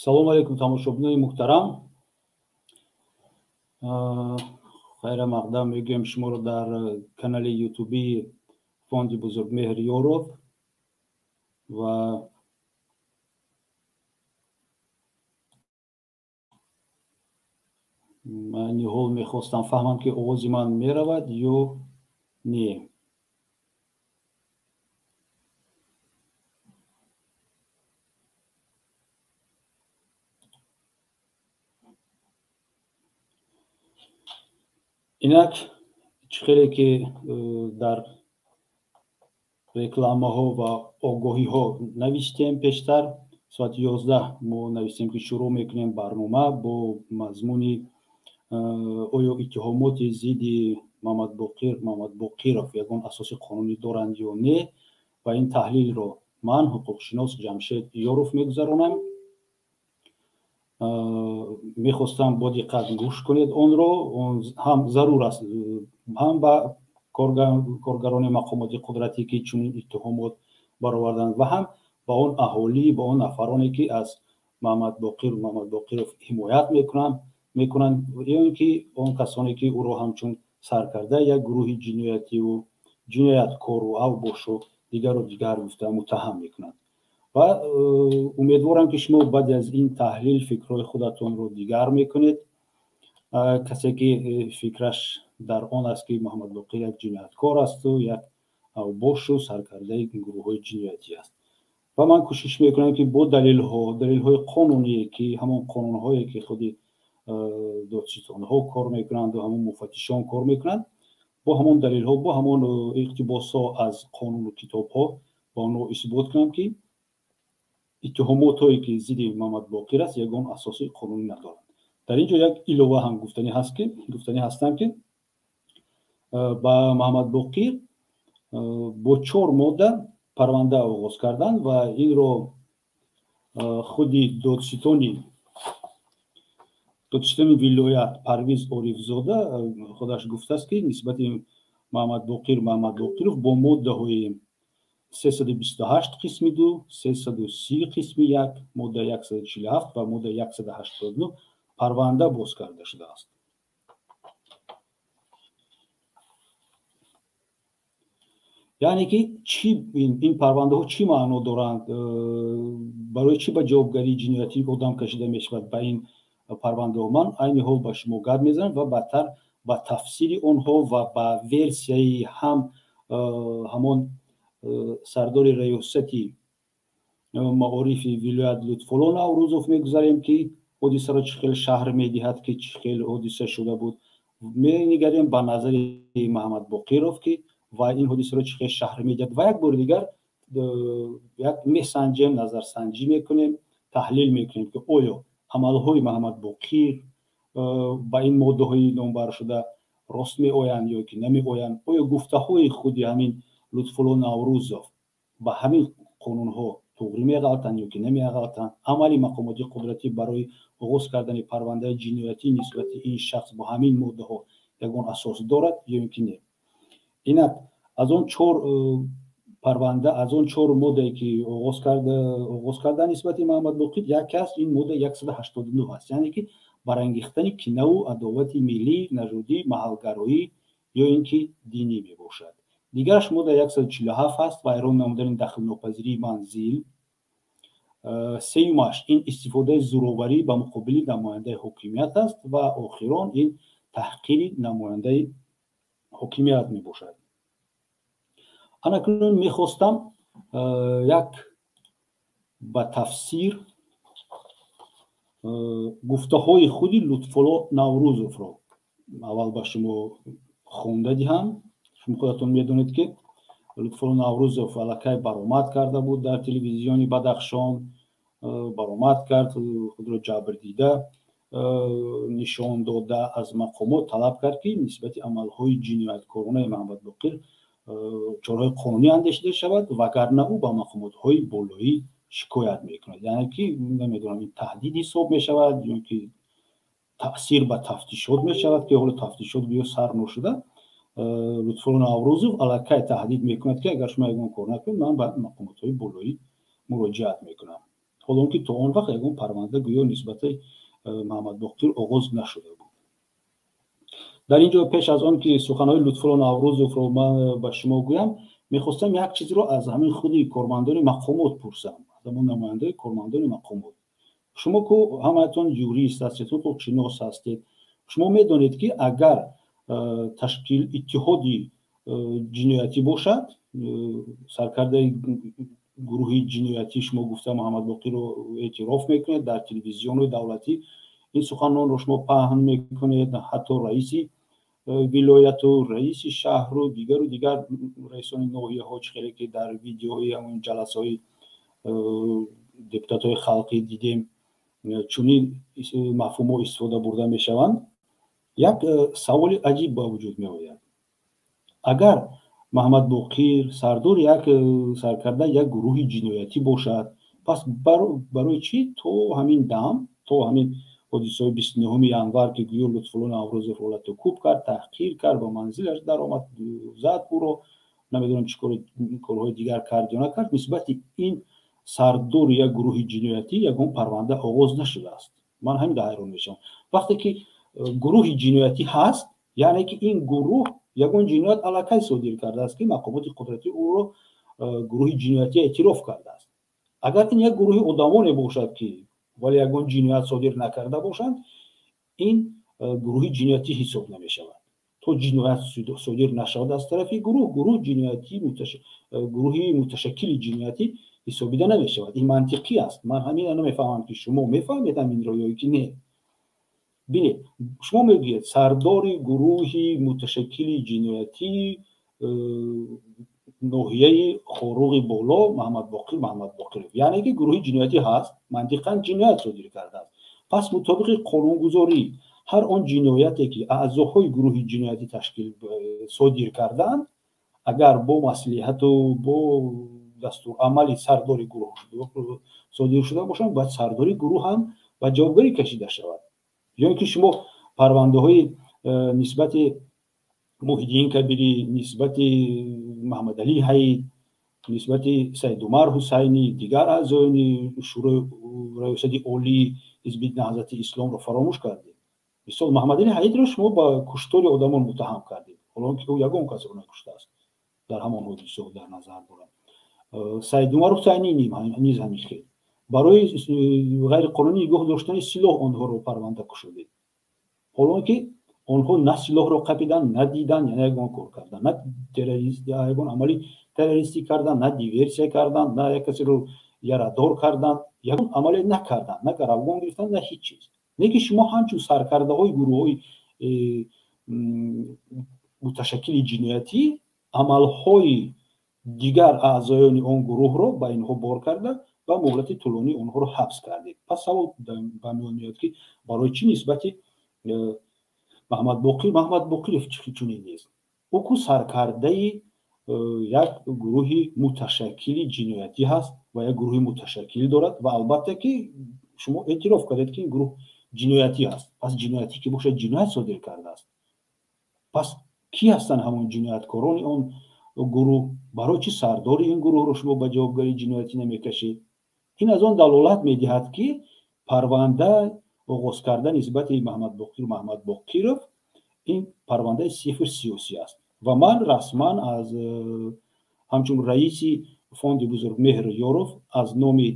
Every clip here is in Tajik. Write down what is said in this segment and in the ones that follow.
Салому алейкум, тамошобинони муҳтарам. Хайра мақдам мегӯем шуморо дар канали ютубии фонди Бузургмеҳр Ёров ва ниҳол мехостам фаҳмам, ки овози ман меравад ё не. Инак, чӣ хеле ки дар рекламаҳо ва огоҳиҳо навиштем, пештар соати 11 мо навиштем, ки шурӯъ мекунем барнома бо мазмуни оё иттиҳомоти зидди Мамадбоқир Мамадбоқиров ягон асоси қонунӣ доранд ё не, ва ин таҳлилро ман, ҳуқуқшинос Ҷамшед Ёров, мегузаронам. Мехостам бо диққат гӯш кунед онро. Он ҳам зарур аст ҳам ба коргарони мақомоти қудратӣ, ки чунин иттиҳомот бароварданд, ва ҳам ба он аҳолӣ, ба он нафароне, ки аз Мамадбоқир Мамадбоқиров ҳимоят мекунанд ё ин ки он касоне, ки ӯро ҳамчун саркардаи як гурӯҳи ҷиноятиву ҷинояткору авбошу дигару дигар гуфта муттаҳам мекунанд. Ва умедворам, ки шумо баъд аз ин таҳлил фикрҳои худатонро дигар мекунед. Касе ки фикраш дар он аст, ки Муҳаммадбоқир як ҷинояткор асту як авбошу саркардаи гурӯҳҳои ҷиноятӣ аст. Ва ман кӯшиш мекунам, ки бо далелҳо, далелҳои қонуние, ки ҳамон қонунҳое, ки худи додситонҳо кор мекунанду ҳамон муфаттишон кор мекунанд, бо ҳамон далелҳо, бо ҳамон иқтибосҳо аз қонуну китобҳо ба онҳо исбот кунам, ки иттиҳомотҳое, ки зидди Мамадбоқир аст, ягон асоси қонунӣ надоранд. Дар ин ҷо як илова ҳам гуфтанӣ ҳаст, ки гуфтанӣ ҳастам, ки ба Муҳаммадбоқир бо чор модда парванда оғоз карданд ва инро худи додситони вилоят Парвиз Орифзода худаш гуфтааст, ки нисбати Муҳаммадбоқир Муҳаммадбоқиров бо моддаҳои 328 қисми 2, 330 қисми 1, модда 147 ва модда 189 парванда боз карда шудааст. Яъне ки чӣ ин парвандаҳо чӣ маъно доранд, барои чӣ ба ҷавобгарии ҷиноятӣ одам кашида мешавад ба ин парвандаҳо, ман айни ҳол ба шумо гап мезанам ва баъдтар ба тафсири онҳо ва ба версияи ҳам ҳамон сардори раёсати маорифи вилоят Лутфулло Наврӯзов мегузарем, ки ҳодисаро чӣ хел шаҳр медиҳад, ки чӣ хел ҳодиса шуда буд. Менигарем ба назари Муҳаммадбоқиров, ки ва ин ҳодисаро чӣ хел шаҳр медиҳад, ва як бори дигар як месанҷем, назарсанҷӣ мекунем, таҳлил мекунем, ки оё амалҳои Муҳаммадбоқир ба ин моддаҳои номбаршуда рост меоянд ё ки намеоянд, оё гуфтаҳои худи ҳамин Лутфулло Наврӯзов ба ҳамин қонунҳо туғрӣ меғалтанд ё ки намеғалтанд, амали мақомоти қудратӣ барои оғоз кардани парвандаи ҷиноятӣ нисбати ин шахс бо ҳамин моддаҳо ягон асос дорад ё ин ки не. Инак, аз он чор парванда, аз он чор моддае, ки оғоз карда нисбати Муҳаммадбоқир, яке аст ин модда 189 аст, яъне ки барангехтани кинаву адовати миллӣ, нажодӣ, маҳалгароӣ ё ин ки динӣ мебошад. Дигараш модда 147 аст, вайрон намудани дахлнопазирии манзил. Сеюмаш ин истифодаи зӯроварӣ ба муқобили намояндаи ҳокимият аст ва охирон ин таҳқири намояндаи ҳокимият мебошад. Анакнун мехостам як ба тафсир гуфтаҳои худи Лутфулло Наврӯзовро аввал ба шумо хонда диҳам. Шумо худатон медонед, ки Лутфулло Наврӯзов аллакай баромад карда буд дар телевизиони Бадахшон, баромад кард, худро ҷабрдида нишон дода, аз мақомот талаб кард, ки нисбати амалҳои ҷинояткоронаи Муҳаммадбоқир чораҳои қонунӣ андешида шавад, вагарна ӯ ба мақомотҳои болоӣ шикоят мекунад. Яъне ки намедонам, ин таҳдид ҳисоб мешавад ё ки таъсир ба тафтишот мешавад, ки ҳоло тафтишот гӯё сар ношуда. Лутфулло Наврӯзов аллакай таҳдид мекунад, ки агар шумо ягон кор накунед, ман ба мақомотҳои болоӣ муроҷиат мекунам. Ҳолон ки то он вақт ягон парванда гӯё нисбати Маҳмадбоқир оғоз нашуда буд. Дар ин ҷо пеш аз он ки суханҳои Лутфулло Наврӯзовро ман ба шумо гӯям, мехостам як чизро аз ҳамин худи кормандони мақомот пурсам, аз ҳамон намояндаи кормандони мақомот. Шумо ку ҳамаатон юрист ҳастед, ҳуқуқшинос ҳастед. Шумо медонед, ки агар ташкил иттиҳоди ҷиноятӣ бошад, саркардаи гурӯҳи ҷиноятӣ шумо гуфта Муҳаммадбоқирро эътироф мекунед, дар телевизиони давлатӣ ин суханонро шумо паҳн мекунед, ҳатто раиси вилояту раиси шаҳру дигару дигар раисони ноҳияҳо, чӣ хеле ки дар видеои ҳамон ҷаласаҳои депутатҳои халқӣ дидем, чунин мафҳумҳо истифода бурда мешаванд. Як саволи аҷиб ба вуҷуд меояд. Агар Маҳмадбоқир сардори як саркарда як гурӯҳи ҷиноятӣ бошад, пас барои чӣ то ҳамин дам, то ҳамин ҳодисаҳои 29 январ, ки гӯё Лутфулло Наврӯзов ҳолатро кӯб кард, таҳқир кард, ба манзилаш даромад, зад ӯро, намедонам чӣ корҳои дигар кард ё накард, нисбати ин сардори як гурӯҳи ҷиноятӣ ягон парванда оғоз нашудааст? Ман ҳамин ҳайрон мешавам. Вақте ки гурӯҳи ҷиноятӣ ҳаст, яъне ки ин гурӯҳ ягон ҷиноят аллакай содир кардааст, ки мақомоти қудратӣ ӯро гурӯҳи ҷиноятӣ эътироф кардааст. Агар ин як гурӯҳи одамоне бошад, ки вале ягон ҷиноят содир накарда бошанд, ин гурӯҳи ҷиноятӣ ҳисоб намешавад. То ҷиноят содир нашавад аз тарафи гурӯҳ, гурӯҳ ҷиноятӣ, гурӯҳи муташаккили ҷиноятӣ ҳисобида намешавад. Ин мантиқӣ аст. Ман ҳаминро намефаҳмам, ки шумо мефаҳмед ҳаминро ё ки не. Бинед, шумо мегӯед сардори гурӯҳи муташаккили ҷиноятӣ ноҳияи Хоруғи Боло Маҳмадбоқир Маҳмадбоқиров, яъне ки гурӯҳи ҷиноятӣ ҳаст, мантиқан ҷиноят содир кардааст. Пас мутобиқи қонунгузорӣ ҳар он ҷинояте ки аъзоҳои гурӯҳи ҷиноятӣ ташкил содир кардаанд, агар бо маслиҳату бо дастурамали сардори гурӯҳ содир шуда бошанд, бояд сардори гурӯҳ ҳам ба ҷавобгарӣ кашида шавад. Ё ин ки шумо парвандаҳои нисбати Муҳиддин Кабирӣ, нисбати Маҳмадалӣ Ҳаид, нисбати Саидумар Ҳусайнӣ, дигар аъзоёни Шӯрои раёсати олии ҳизби Наҳзати Исломро фаромӯш кардед. Мисол, Маҳмадалӣ Ҳаидро шумо ба куштори одамон муттаҳам кардед, ҳолон ки ӯ ягон касро накуштааст, дар ҳамон ҳодисаҳо дар назар дорам. Саидумар Ҳусайнӣ низ ҳамин хел. Барои ғайриқонунӣ нигоҳ доштани силоҳ онҳоро парванда кушодед, ҳолон ки онҳо на силоҳро қапиданд, на диданд, на ягон кор карданд, на ягон амали террористӣ карданд, на диверсия карданд, на як касеро ярадор карданд, ягон амале накарданд, на гаравгон гирифтанд, на ҳеҷ чиз. Не ки шумо ҳамчун саркардаҳои гурӯҳҳои муташаккили ҷиноятӣ амалҳои дигар аъзоёни он гурӯҳро ба инҳо бор карда ва муҳлати тӯлонӣ онҳоро ҳабс кардед. Пас савол ба миён меояд, ки барои чӣ нисбати Маҳмадбоқир Маҳмадбоқиров чунин нест? Ӯ ку саркардаи як гурӯҳи муташаккили ҷиноятӣ ҳаст ва як гурӯҳи муташаккил дорад ва албатта ки шумо эътироф кардед, ки ин гурӯҳ ҷиноятӣ аст. Пас ҷиноятӣ ки бошад, ҷиноят содир кардааст. Пас кӣ ҳастанд ҳамон ҷинояткорони он гурӯҳ? Барои чӣ сардори ин гурӯҳро шумо ба ҷавобгарии ҷиноятӣ намекашед? Ин аз он далолат медиҳад, ки парванда оғоз карда нисбати Маҳмадбоқир Маҳмадбоқиров ин парвандаи сифр сиёсӣ аст. Ва ман расман аз ҳамчун раиси фонди Бузургмеҳр Ёров аз номи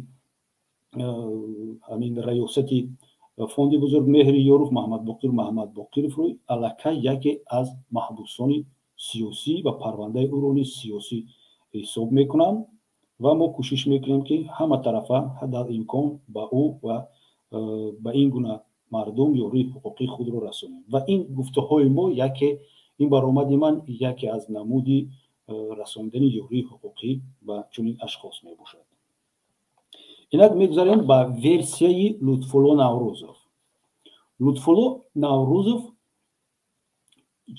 ҳамин раёсати фонди Бузургмеҳри Ёров Маҳмадбоқир Маҳмадбоқировро аллакай яке аз маҳбусони сиёсӣ ва парвандаи ӯро низ сиёсӣ ҳисоб мекунам ва мо кӯшиш мекунем, ки ҳама тарафа ҳадал имкон ба ӯ ва ба ин гуна мардум ёрии ҳуқуқии худро расонем. Ва ин гуфтаҳои мо яке, ин баромади ман яке аз намуди расондани ёрии ҳуқуқӣ ба чунин ашхос мебошад. Инак мегузарем ба версияи Лутфулло Наврӯзов. Лутфулло Наврӯзов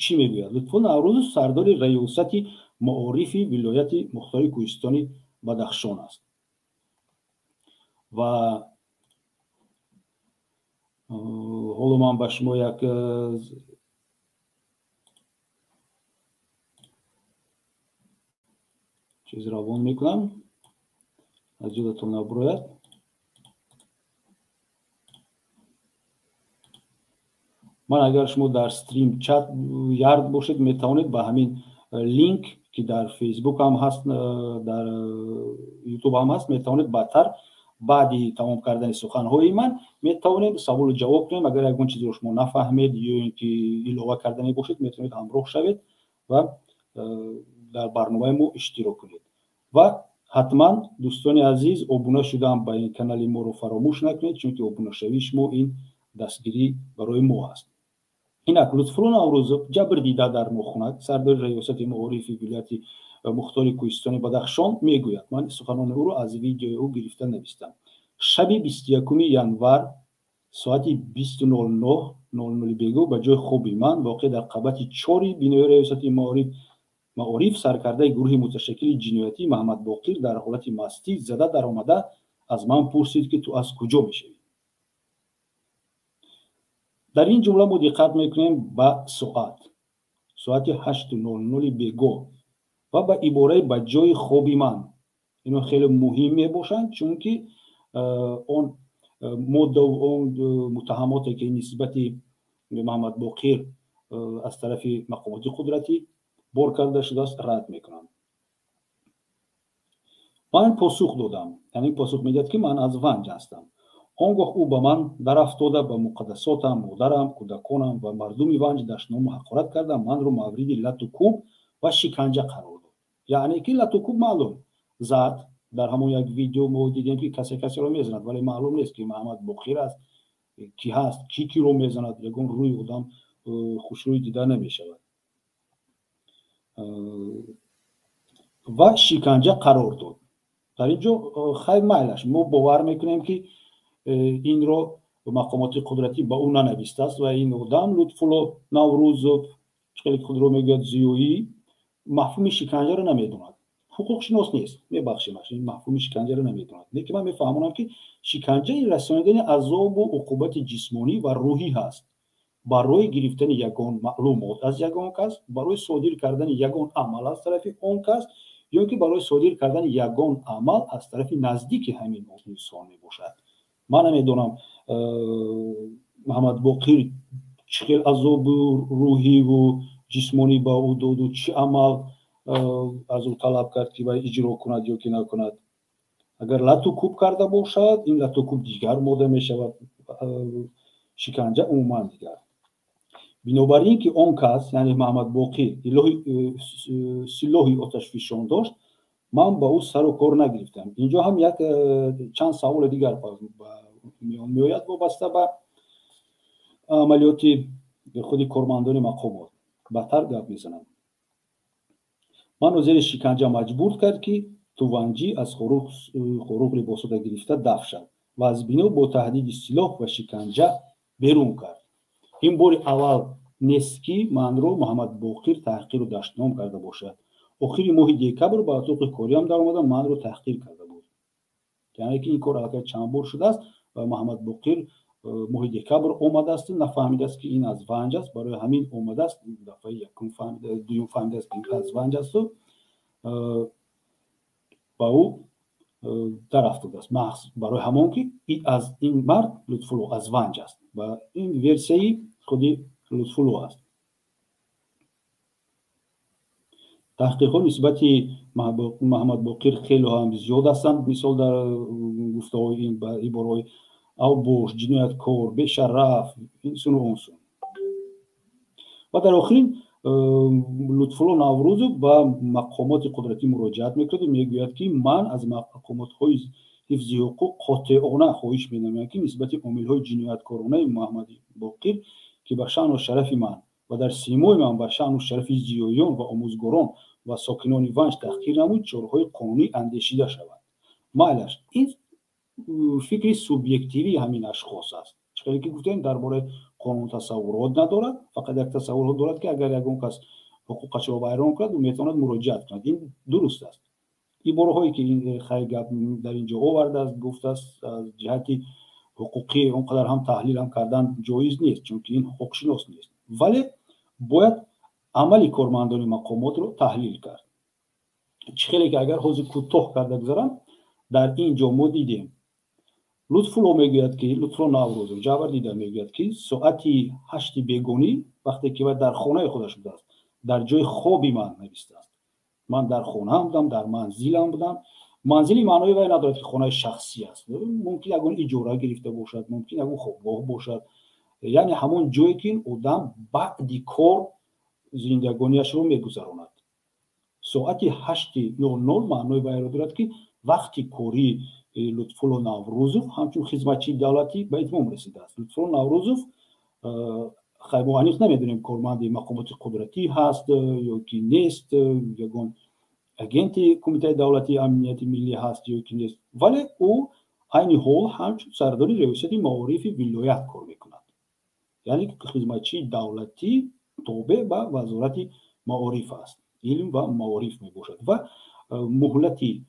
чӣ мегӯяд? Лутфулло Наврӯзов сардори раёсати маорифи вилояти мухтори кӯҳистони Бадахшон аст ва ҳоло ман ба шумо як чиз равон мекунам, аз ёдатон набурояд. Ман агар шумо дар стрим чат ярд бошед, метавонед ба ҳамин линк, ки дар Фейсбук ҳам ҳаст, дар Ютуб ҳам ҳаст, метавонед баъдтар, баъди тамом кардани суханҳои ман, метавонед саволу ҷавоб кунем. Агар ягон чизро шумо нафаҳмед ё ин ки илова кардане бошед, метавонед ҳамроҳ шавед ва дар барномаи мо иштирок кунед. Ва ҳатман, дӯстони азиз, обуна шудан ба ин канали моро фаромӯш накунед, чунки обунашавии шумо ин дастгирӣ барои мо аст. Инак, Лутфулло Наврӯзов, ҷабрдида дар Нохунак, сардори раёсати маорифи вилояти мухтори Кӯҳистони Бадахшон, мегӯяд: ман суханони ӯро аз видеои ӯ гирифта навистам. Шаби 21 январ соати 20:09 бегоҳ ба ҷои хоби ман, воқеъ дар қабати чори бинои раёсати маориф, саркардаи гурӯҳи муташаккили ҷиноятӣ Маҳаммадбоқир дар ҳолати мастӣ зада даромада аз ман пурсид, ки ту аз куҷо мешавӣ. Дар ин ҷумла мо диққат мекунем ба соат, соати 8:00 бегоҳ, ва ба ибораи ба ҷои хоби ман. Ино хеле муҳим мебошанд, чунки он модда, он муттаҳамоте, ки нисбати Маҳаммадбоқир аз тарафи мақомоти қудратӣ бор карда шудааст, рад мекунанд. Ман посух додам, яъне посух медиҳад, ки ман аз Ванҷ ҳастам. Он гоҳ ӯ ба ман дарафтода, ба муқаддасотам, модарам, кӯдаконам ва мардуми Ванҷ дашному ҳақорат карда, манро мавриди лату кӯб ва шиканҷа қарор дод. Яъне ки лату кӯб маълум зад. Дар ҳамон як видео мо дидем, ки касе касеро мезанад, вале маълум нест, ки Маҳаммад Боқир аст, ки ҳаст, ки киро мезанад. Ягон рӯи одам хушрӯй дида намешавад. Ва шиканҷа қарор дод. Дар ин ҷо хайр, майлаш, мо бовар мекунем, ки инро мақомоти қудратӣ ба ӯ нанавистааст ва ин одам, Лутфулло Наврӯзов, хеле худро мегӯяд зиёӣ, мафҳуми шиканҷаро намедонад, ҳуқуқшинос нест, мебахшимаш, ин мафҳуми шиканҷаро намедонад. Лекин ман мефаҳмонам, ки шиканҷа ин расонидани азобу уқубати ҷисмонӣ ва рӯҳӣ ҳаст барои гирифтани ягон маълумот аз ягон кас, барои содир кардани ягон амал аз тарафи он кас ё ки барои содир кардани ягон амал аз тарафи наздики ҳамин инсон мебошад. Ман намедонам, Маҳаммадбоқир чӣ хел азобу рӯҳиву ҷисмонӣ ба ӯ доду чӣ амал аз ӯ талаб кард, ки вай иҷро кунад ё ки накунад. Агар лату кӯб карда бошад, ин лату кӯб дигар мода мешавад, шиканҷа умуман дигар. Бинобар ин ки он кас, яъне Маҳаммадбоқир, силоҳи оташфишон дошт, ман ба ӯ сару кор нагирифтам. Инҷо ҳам як чанд саволи дигар миён меояд вобаста ба амалиёти худи кормандони мақомот. Баъдтар гап мезанам. Манро зери шиканҷа маҷбур кард, ки туванҷӣ аз хоруғ либосота гирифта даф шад ва аз бино бо таҳдиди силоҳ ва шиканҷа берун кард. Ин бори аввал нест, ки манро Муҳаммадбоқир таҳқиру дашном карда бошад. Охири моҳи декабр ба отоқи кориам даромада, манро таҳқир карда буд. Яъне ки ин кор аллакай чанд бор шудааст ва Муҳаммадбоқир моҳи декабр омадааст, нафаҳмидааст, ки ин аз Ванҷ аст, барои ҳамин омадааст. Дафъаи якум дуюм фаҳмидааст, ки аз Ванҷ асту ба ӯ дарафтодааст, маҳз барои ҳамон ки аз ин мард Лутфулло аз Ванҷ аст ва ин версияи худи Лутфулло аст. Таҳқиқҳо нисбати Маҳаммадбоқир хеле ҳам зиёд ҳастанд. Мисол, дар гуфтаҳои ин ба ибораҳои авбош, ҷинояткор, бешараф, инсуну онсун. Ва дар охирин Лутфулло Наврӯзов ба мақомоти қудратӣ муроҷиат мекунад ва мегӯяд, ки ман аз мақомотҳои ҳифзи ҳуқуқ қотеона хоҳиш менамоям, ки нисбати омилҳои ҷинояткоронаи Муҳаммадбоқир, ки ба шаъну шарафи ман ва дар симои ман ба шаъну шарафи зиёиён ва омӯзгорон ва сокинони Ванҷ таҳқир намуд, чораҳои қонунӣ андешида шавад. Майлаш, ин фикри субъективии ҳамин ашхос аст. Чӣ ки гуфтем, дар бораи қонун тасаввурот надорад, фақат як тасаввурот дорад, ки агар ягон кас ҳуқуқашро вайрон кунад, ӯ метавонад муроҷиат кунад. Ин дуруст аст. Ибораҳое, ки ин хайр гап дар ин ҷо овардааст, гуфтааст, аз ҷиҳати ҳуқуқӣ он қадар ҳам таҳлил ҳам кардан ҷоиз нест, чунки ин ҳуқуқшинос нест. Вале бояд амали кормандони мақомотро таҳлил кард. Чӣ хеле ки агар ҳозир кӯтоҳ карда гузарам, дар ин ҷо мо дидем Лутфулло мегӯяд, ки Лутфулло Наврӯзов ҷавар дида мегӯяд, ки соати 8 бегонӣ, вақте ки вай дар хонаи худаш будааст, дар ҷои хоби ман навистааст, ман дар хонаам будам, дар манзилам будам. Манзили маънои вай надорад, ки хонаи шахсӣ аст. Мумкин ягон иҷора гирифта бошад, мумкин ягон хобгоҳ бошад, яъне ҳамон ҷое ки одам баъди кор зиндагониашро мегузаронад. Соати 8:00 маънои вайро дорад, ки вақти кории Лутфулло Наврӯзов ҳамчун хизматчии давлатӣ ба итмом расидааст. Лутфулло Наврӯзов, хай, мо аниқ намедонем, корманди мақомоти қудратӣ ҳаст ё ки нест, ягон агенти Кумитаи давлатии амнияти миллӣ ҳаст ё ки нест, вале ӯ айни ҳол ҳамчун сардори Раёсати маорифи вилоят кор мекунад, яъне хизматчии давлатӣ тобеъ ба Вазорати маориф аст, илм ва маориф мебошад ва муҳлати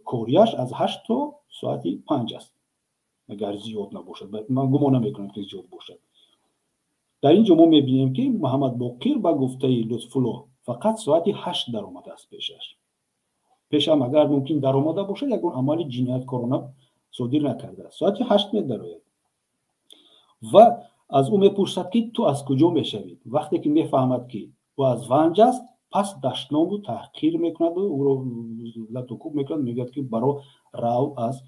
кориаш аз 8 то соати 5 аст, агар зиёд набошад. Ман гумон намекунам, ки зиёд бошад. Дар ин ҷо мо мебинем, ки Муҳаммад Боқир ба гуфтаи Лутфулло фақат соати 8 даромадааст пешаш. Пешам агар мумкин даромада бошад, ягон амали ҷинояткорона содир накардааст. Соати 8 медарояд ва аз ӯ мепурсад, ки ту аз куҷо мешавӣ? Вақте ки мефаҳмад, ки ӯ аз Ванҷ аст, пас дашному таҳқир мекунаду ӯро латукӯб мекунад, мегӯяд, ки баро рав аз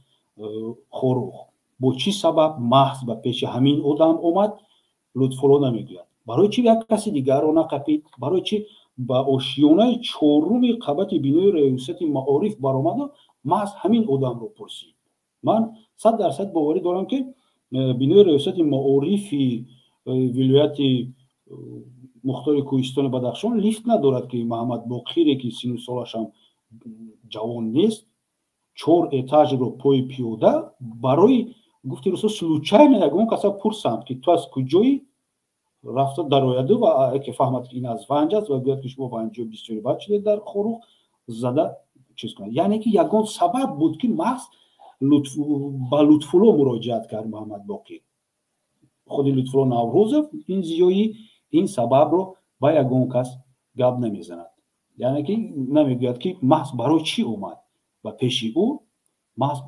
Хоруғ. Бо чӣ сабаб маҳз ба пеши ҳамин одам омад, Лутфулло намегӯяд. Барои чӣ як каси дигарро нақапид? Барои чӣ ба ошиёнаи чоруми қабати бинои Раёсати маориф баромаду маҳз ҳамин одамро пурсид? Ман 100% боварӣ дорам, ки бинои Раёсати маорифи вилояти мухтори Кӯҳистони Бадахшон лифт надорад, ки Муҳаммад Боқире, ки сину солашам ҷавон нест, чор этажро пои пиёда барои, гуфти русо, случайно ягон каса пурсанд, ки ту аз куҷоӣ, рафта дарояду ва яке фаҳмад, ки ин аз Ванҷ аст, ва гӯяд, ки шумо ванҷиё бисёри бад шудед дар Хоруғ, зада чиз кунад. Яъне ки ягон сабаб буд, ки маҳз ба Лутфулло муроҷиат кард Муҳаммад Боқир. Худи Лутфулло Наврӯзов, ин зиёӣ, ин сабабро ба ягон кас гап намезанад, яъне ки намегӯяд, ки маҳз барои чӣ омад ба пеши ӯ, маҳз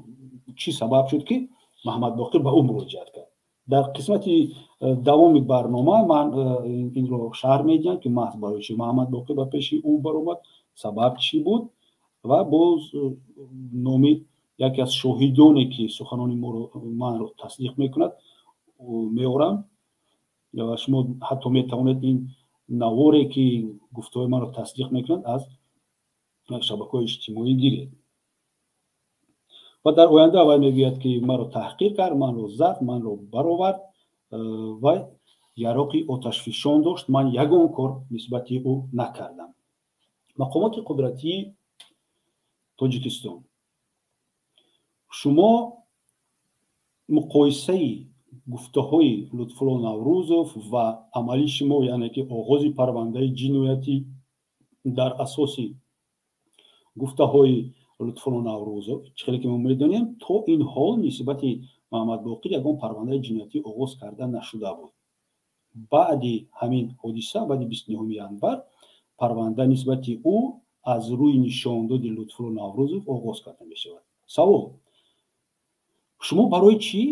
чӣ сабаб шуд, ки Муҳаммад Боқир ба ӯ муроҷиат кард. Дар қисмати давоми барнома ман инро шарҳ медиҳам, ки маҳз барои чӣ Муҳаммад Боқир ба пеши ӯ баромад, сабаб чӣ буд, ва боз номи яке аз шоҳидоне, ки суханони манро тасдиқ мекунад, меорам ва шумо ҳатто метавонед ин наворе, ки гуфтаҳои манро тасдиқ мекунад, аз шабакаҳои иҷтимоӣ гиред. Ва дар оянда вай мегӯяд, ки маро таҳқир кард, манро зад, манро баровард ва яроқи оташфишон дошт, ман ягон кор нисбати ӯ накардам. Мақомоти қудратии Тоҷикистон, шумо муқоисаи гуфтаҳои Лутфулло Наврӯзов ва амали шумо, яъне ки оғози парвандаи ҷиноятӣ дар асоси гуфтаҳои Лутфулло Наврӯзов, чӣ хеле ки мо медонем, то ин ҳол нисбати Муҳаммад Боқир ягон парвандаи ҷиноятӣ оғоз карда нашуда буд. Баъди ҳамин ҳодиса, баъди 29 январ, парванда нисбати ӯ аз рӯи нишондоди Лутфулло Наврӯзов оғоз карда мешавад. Савол: шумо барои чӣ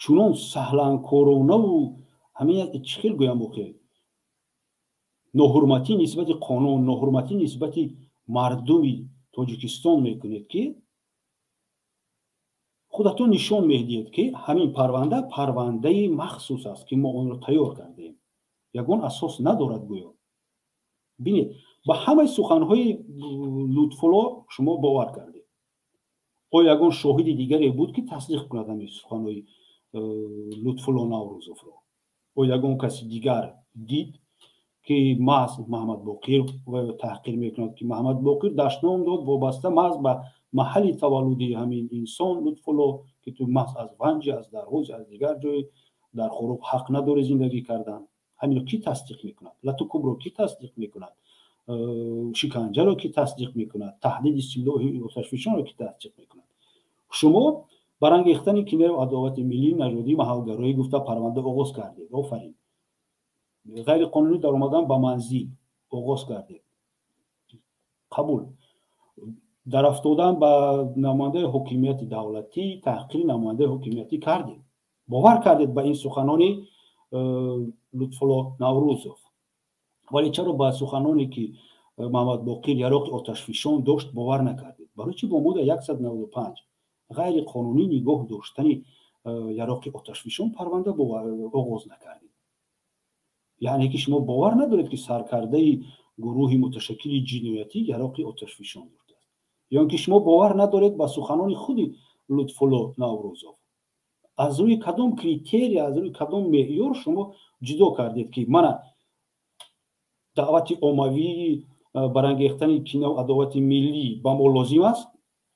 чунон саҳланкоронаву, ҳамин чӣ хел гӯям, охир ноҳурматӣ нисбати қонун, ноҳурматӣ нисбати мардуми Тоҷикистон мекунед, ки худатон нишон медиҳед, ки ҳамин парванда парвандаи махсус аст, ки мо онро тайёр кардем, ягон асос надорад гӯё? Бинед, ба ҳамаи суханҳои Лутфулло шумо бовар кардед. Оё ягон шоҳиди дигаре буд, ки тасдиқ кунад ҳамин суханҳои Лутфулло Наврӯзовро? Оё ягон каси дигар дид, ки маҳз Муҳаммад Боқир таҳқир мекунад, ки Муҳаммад Боқир дашном дод вобаста маҳз ба маҳалли таваллуди ҳамин инсон Лутфулло, ки ту маҳз аз Ванҷи, аз Дарғуз, аз дигар ҷой дар Хоруғ ҳақ надорӣ зиндагӣ кардан? Ҳаминро кӣ тасдиқ мекунад? Латукӯбро кӣ тасдиқ мекунад? Шиканҷаро кӣ тасдиқ мекунад? Таҳдиди силоҳи оташфишонро кӣ тасдиқ мекунад? Шумо барангехтани кинаю адовати миллӣ, нажодӣ, маҳалгароӣ гуфта парванда оғоз кардед. Офарин. Ғайриқонунӣ даромадан ба манзил оғоз кардед. Қабул. Дарафтодан ба намояндаи ҳокимияти давлатӣ, таҳқири намояндаи ҳокимиятӣ кардед. Бовар кардед ба ин суханони Лутфулло Наврӯзов. Вале чаро ба суханоне ки Маҳмадбоқир яроқи оташфишон дошт бовар накардед? Барои чӣ бо модда 195 ғайриқонунӣ нигоҳ доштани яроқи оташфишон парванда оғоз накардед? Яъне ки шумо бовар надоред ки саркардаи гурӯҳи муташаккили ҷиноятӣ яроқи оташфишон доштааст, ё ин ки шумо бовар надоред ба суханони худи Лутфулло Наврӯзов. Аз рӯи кадом критерия, аз рӯи кадом меъёр шумо ҷудо кардед ки мана даъвати оммавии барангехтани кинаву адовати миллӣ ба мо лозим аст,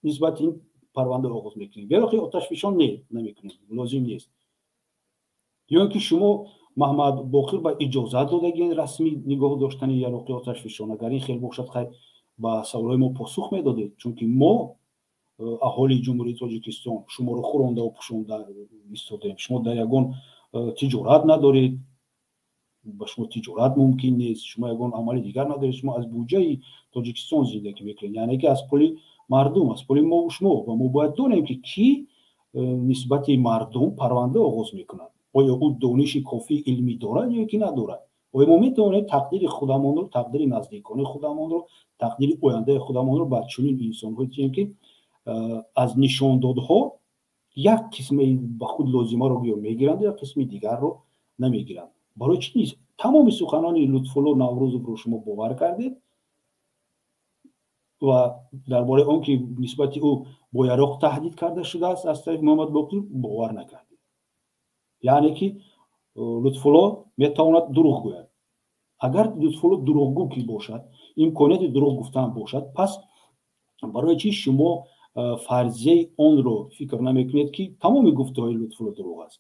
нисбати ин парванда оғоз мекунем, яроқи оташфишон не, намекунем, лозим нест. Ё ин ки шумо Маҳмадбоқир ба иҷозат додагиен расмӣ нигоҳ доштани яроқи оташфишон? Агар ин хел бошад, хай ба саволҳои мо посух медодед, чунки мо аҳолии Ҷумҳурии Тоҷикистон шуморо хӯрондаву пӯшонда истодаем. Шумо дар ягон тиҷорат надоред, ба шумо тиҷорат мумкин нест, шумо ягон амали дигар надоред, шумо аз буҷаи Тоҷикистон зиндагӣ мекунед, яъне ки аз пули мардум, аз пули мову шумо. Ва мо бояд донем ки кӣ нисбати мардум парванда оғоз мекунад. Оё ӯ дониши кофии илмӣ дорад ё ки надорад? Оё мо метавонем тақдири худамонро, тақдири наздикони худамонро, тақдири ояндаи худамонро ба чунин инсонҳое диҳем ки аз нишондодҳо як қисми ба худ лозимаро гӯё мегиранд, як қисми дигарро намегиранд? Барои чӣ нест? Тамоми суханони Лутфулло Наврӯзовро шумо бовар кардед ва дар бораи он ки нисбати ӯ бо яроқ таҳдид карда шудааст аз тарафи Муҳаммадбоқир бовар накардед. Яъне ки Лутфулло метавонад дурӯғ гӯяд. Агар Лутфулло дурӯғгӯ ки бошад, имконияти дурӯғ гуфтан бошад, пас барои чӣ шумо фарзияи онро фикр намекунед ки тамоми гуфтаҳои Лутфулло дурӯғ аст?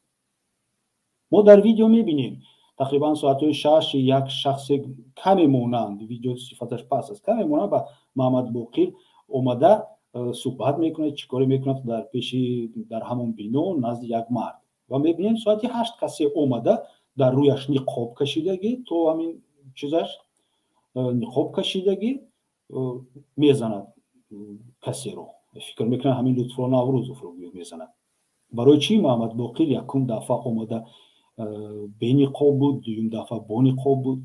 Мо дар видео мебинем тақрибан соатҳои 6 як шахсе каме монанд, видео сифаташ паст аст, каме монанд ба Маҳмадбоқир омада суҳбат мекунад, чӣ коре мекунад дар пеши дар ҳамон бино назди як мард. Ва мебинем соати 8 касе омада дар рӯяш ниқоб кашидагӣ, то ҳамин чизаш ниқоб кашидагӣ мезанад касеро. Фикр мекунам ҳамин Лутфулло Наврӯзовро мезанад. Барои чӣ Маҳмадбоқир якум дафъа омада бениқоб буд, дуюм дафъа бо ниқоб буд?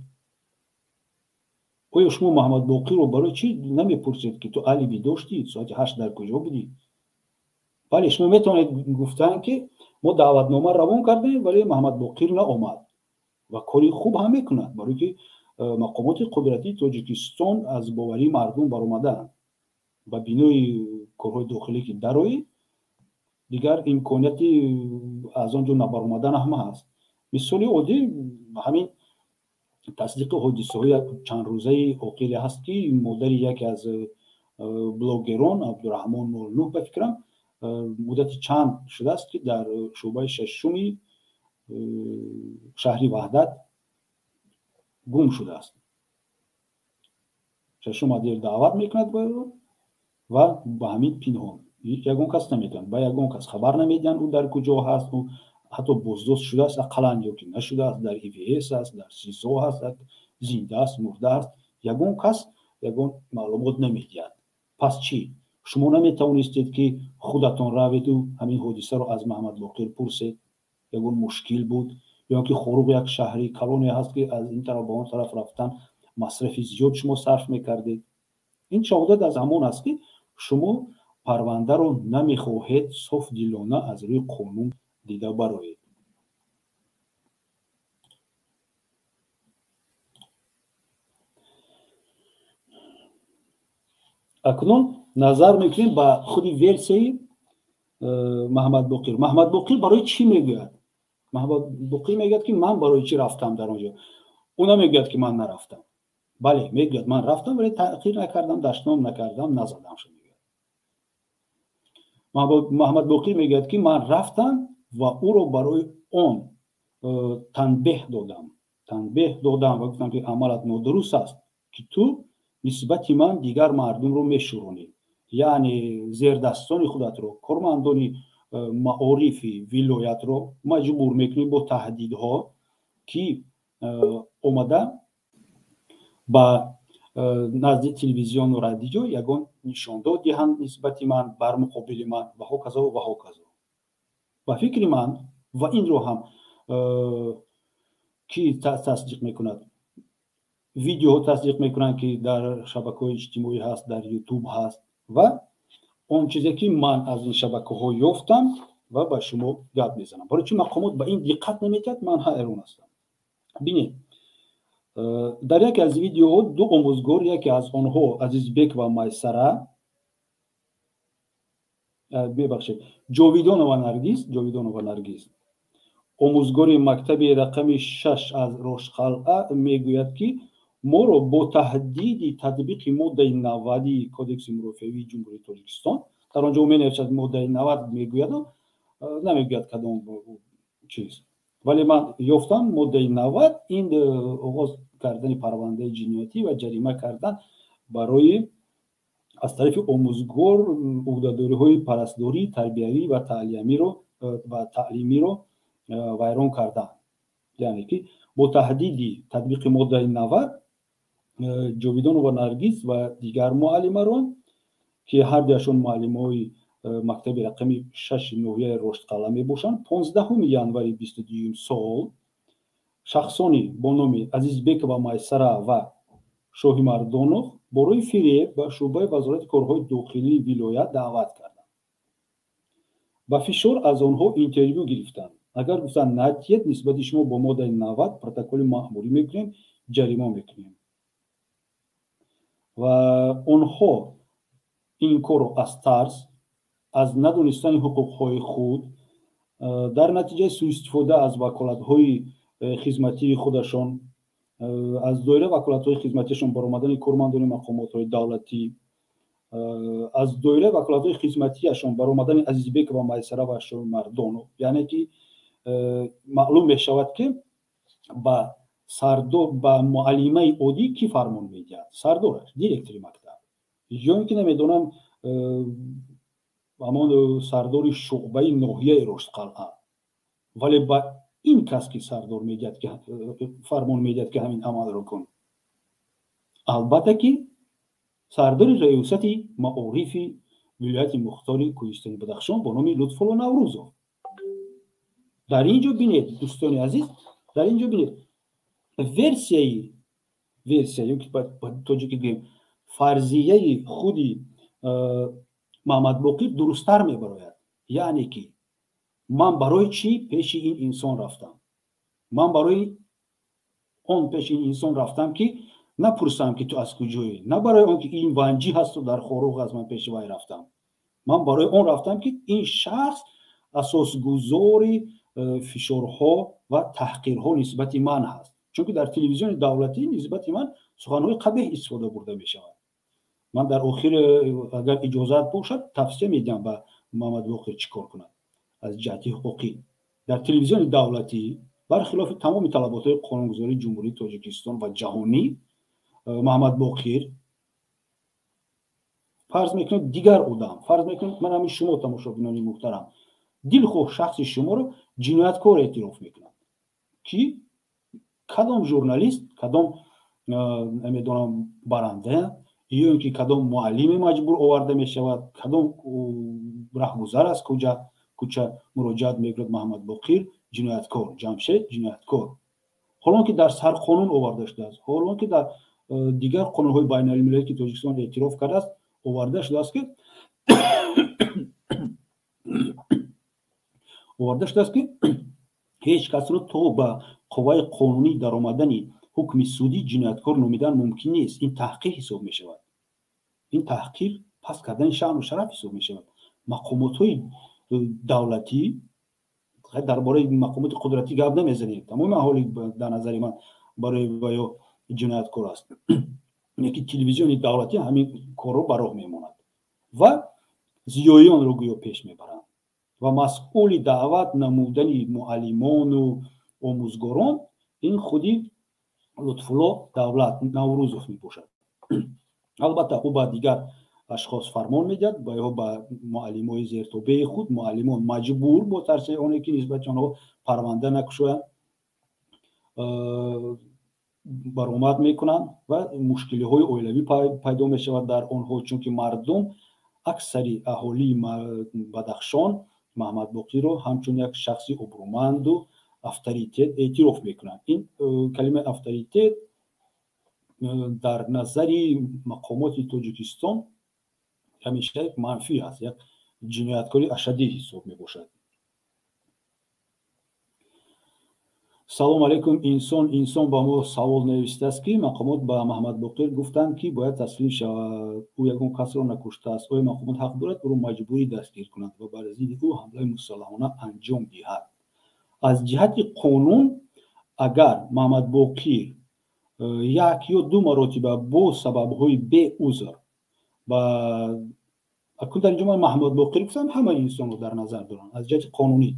Оё шумо Маҳмадбоқирро барои чӣ намепурсед ки ту алиби доштӣ, соати 8 дар куҷо будӣ? Бале, шумо метавонед гуфтан ки мо даъватнома равон кардем, вале Маҳмадбоқир наомад. Ва кори хуб ҳам мекунад, барои ки мақомоти қудратии Тоҷикистон аз боварии мардум баромадаанд. Ба бинои корҳои дохилӣ ки дароӣ, дигар имконияти аз он ҷо набаромадан ҳам ҳаст. Мисоли оддӣ ҳамин тасдиқи ҳодисаҳои чандрӯзаи охире ҳаст ки модари яке аз блогерон Абдураҳмон 09 ба фикрам муддати чанд шудааст ки дар шӯъбаи шашуми шаҳри Ваҳдат гум шудааст. Шашум отдел даъват мекунад ва ба ҳамин пинҳон ягон кас наметавонад, ба ягон кас хабар намедиҳанд ӯ дар куҷо ҳаст, ӯ ҳатто боздошт шудааст ақаллан ё ки нашудааст, дар ИВС аст, дар СИЗО ҳаст, зинда аст, мурда аст, ягон кас ягон маълумот намедиҳад. Пас чӣ? Шумо наметавонистед ки худатон раведу ҳамин ҳодисаро аз Маҳмадбоқир пурсед? Ягон мушкил буд? Ё ки Хоруғ як шаҳри калоне ҳаст ки аз ин тараф ба он тараф рафтан масрафи зиёд шумо сарф мекардед? Ин шаҳодат аз ҳамон аст ки шумо парвандаро намехоҳед софдилона аз рӯи қонун дида бароед. Акнун назар мекунем ба худи версияи Маҳмадбоқир. Маҳмадбоқир барои чӣ мегӯяд? Маҳмадбоқир мегӯяд ки ман барои чӣ рафтам дар он ҷо? Ӯ намегӯяд ки ман нарафтам. Бале, мегӯяд ман рафтам, вале таъхир накардам, дашном накардам, назадам шуд. Маҳмадбоқир мегӯяд ки ман рафтам ва ӯро барои он танбеҳ додам ва гуфтам ки амалат нодуруст аст, ки ту нисбати ман дигар мардумро мешӯронӣ, яъне зердастони худатро, кормандони маорифи вилоятро маҷбур мекунӣ бо таҳдидҳо ки омада ба Назди телевизиону радио ягон нишондод диҳанд нисбати ман, бар муқобили ман ва ҳоказо ва ҳоказо. Ба фикри ман, ва инро ҳам ки тасдиқ мекунад, видеоҳо тасдиқ мекунанд, ки дар шабакаҳои иҷтимоӣ ҳаст, дар Ютуб ҳаст, ва он чизе ки ман аз ин шабакаҳо ёфтам ва ба шумо гап мезанам. Барои чӣ мақомот ба ин диққат намедиҳад, ман ҳайрон ҳастам. Бинед, дар яке аз видеоҳо ду омӯзгор, яке аз онҳо Азизбек ва Майсара, бебахшед, Ҷовидонова Наргиз, Ҷовидонова Наргиз, омӯзгори мактаби рақами 6 аз Роштқалъа, мегӯяд, ки моро бо таҳдиди татбиқи моддаи 90-и Кодекси мурофиавии Ҷумҳурии Тоҷикистон, дар он ҷо менависад моддаи 90 мегӯяду намегӯяд кадом чиз, вале ман ёфтам моддаи 90 ин оғоз кардани парвандаи ҷиноятӣ ва ҷарима кардан барои аз тарафи омӯзгор ӯҳдадориҳои парастдорӣ, тарбиявӣ ва таълимиро вайрон кардан. Яъне ки бо таҳдиди татбиқи моддаи 90 Ҷовидонова Наргиз ва дигар муаллимарон, ки ҳар дуяшон муаллимҳои мактаби рақами 6 ноҳияи Роштқалъа мебошанд, 15 январи 22 сол шахсони бо номи Азизбекова Майсара ва Шоҳимардонов барои фиреб ба шӯъбаи Вазорати корҳои дохилии вилоят даъват карданд. Ба фишор аз онҳо интервю гирифтанд. Агар гуфтанд натиҳед, нисбати шумо бо моддаи 90 протоколи маъмурӣ мекунем, ҷарима мекунем. Ва онҳо ин корро аз тарс, аз надонистани ҳуқуқҳои худ, дар натиҷаи суистифода аз ваколатҳои хизматии худашон, аз доираи ваколатҳои хизматиашон баромадани кормандони мақомотҳои давлатӣ, аз доираи ваколатҳои хизматиашон баромадани Азизбекова Майсара ва Шоҳимардонов, яъне ки маълум мешавад, ки ба сардор, ба муаллимаи оддӣ кӣ фармон медиҳад? Сардораш, директори мактаб, ё ин ки намедонам, ҳамон сардори шуъбаи ноҳияи Роштқалъа. Вале ба ин кас ки сардор медиҳад, ки фармон медиҳад, ки ҳамин амалро кун, албатта ки сардори раёсати маорифи вилояти мухтори Кӯҳистони Бадахшон бо номи Лутфулло Наврӯзов. Дар ин ҷо бинед, дӯстони азиз, дар ин ҷо бинед, версия ё ки ба тоҷикӣ гӯем, фарзияи худи Маҳмадбоқир дурусттар мебарояд. Яъне ки ман барои чӣ пеши ин инсон рафтам? Ман барои он пеши ин инсон рафтам, ки напурсам, ки ту аз куҷоӣ, на барои он ки ин ванҷӣ ҳасту дар Хоруғ аз ман пеши вай рафтам. Ман барои он рафтам, ки ин шахс асосгузори фишорҳо ва таҳқирҳо нисбати ман ҳаст, чунки дар телевизиони давлатӣ нисбати ман суханҳои қабеҳ истифода бурда мешавад. Ман дар охир, агар иҷозат бошад, тавсия медиҳам ба Муҳаммадбоқир чӣ кор кунад аз ҷиҳати ҳуқуқӣ. Дар телевизиони давлатӣ, бархилофи тамоми талаботҳои қонунгузории Ҷумҳурии Тоҷикистон ва ҷаҳонӣ, Муҳаммадбоқир, фарз мекунед, дигар одам, фарз мекунед, ман ҳамин шумо, тамошобинони муҳтарам, дилхоҳ шахси шуморо ҷинояткор эътироф мекунад, ки кадом журналист, кадом намедонам баранда ё ин ки кадом муаллиме маҷбур оварда мешавад, кадом раҳгузар аз кӯча муроҷиат мекунад: Муҳаммадбоқир ҷинояткор, Ҷамшед ҷинояткор. Ҳолон ки дар сарқонун оварда шудааст, ҳолон ки дар дигар қонунҳои байналмилалӣ, ки Тоҷикистон эътироф кардааст, оварда шудааст, ки ҳеҷ касро то ба қувваи қонунӣ даромадани ҳукми судӣ ҷинояткор номидан мумкин нест. Ин таҳқир ҳисоб мешавад, ин таҳқир, паст кардани шаъну шараф ҳисоб мешавад. Мақомотҳои давлатӣ, дар бораи мақомоти қудратӣ гап намезанем, тамоми аҳолӣ дар назари ман барои ваё ҷинояткор аст, ки телевизиони давлатӣ ҳамин корро ба роҳ мемонад ва зиёиёнро гӯё пеш мебаранд ва масъули даъват намудани муаллимону омӯзгорон ин худи Лутфулло Давлат Наврӯзов мебошад. Албатта, ӯ ба дигар ашхос фармон медиҳад, ба ё ба муаллимои зертобеи худ. Муаллимон маҷбур бо тарси оне ки нисбати онҳо парванда накушоянд. Баромад мекунанд ва мушкилиҳои оилавӣ пайдо мешавад дар онҳо, чунки мардум, аксари аҳолии Бадахшон, Маҳмадбоқирро ҳамчун як шахси обрӯманду авторитет эътироф мекунанд. Ин калимаи авторитет дар назари мақомоти Тоҷикистон ҳамеша як манфӣ аст, як ҷинояткори ашаддӣ ҳисоб мебошад. Салом алейкум. Инсон ба мо савол навиштааст, ки мақомот ба Маҳмадбоқир гуфтанд, ки бояд таслим шавад, ӯ ягон касро накуштааст. Оё мақомот ҳақ дорад ӯро маҷбурӣ дастгир кунад ва бар зидди ӯ ҳамлаи мусаллаҳона анҷом диҳад? Аз ҷиҳати қонун, агар Маҳмадбоқир як ё ду маротиба бо сабабҳои беузр ба акун, дар инҷо ман Маҳмадбоқир гуфтам, ҳамаи инсонро дар назар дорам, аз ҷиҳати қонунӣ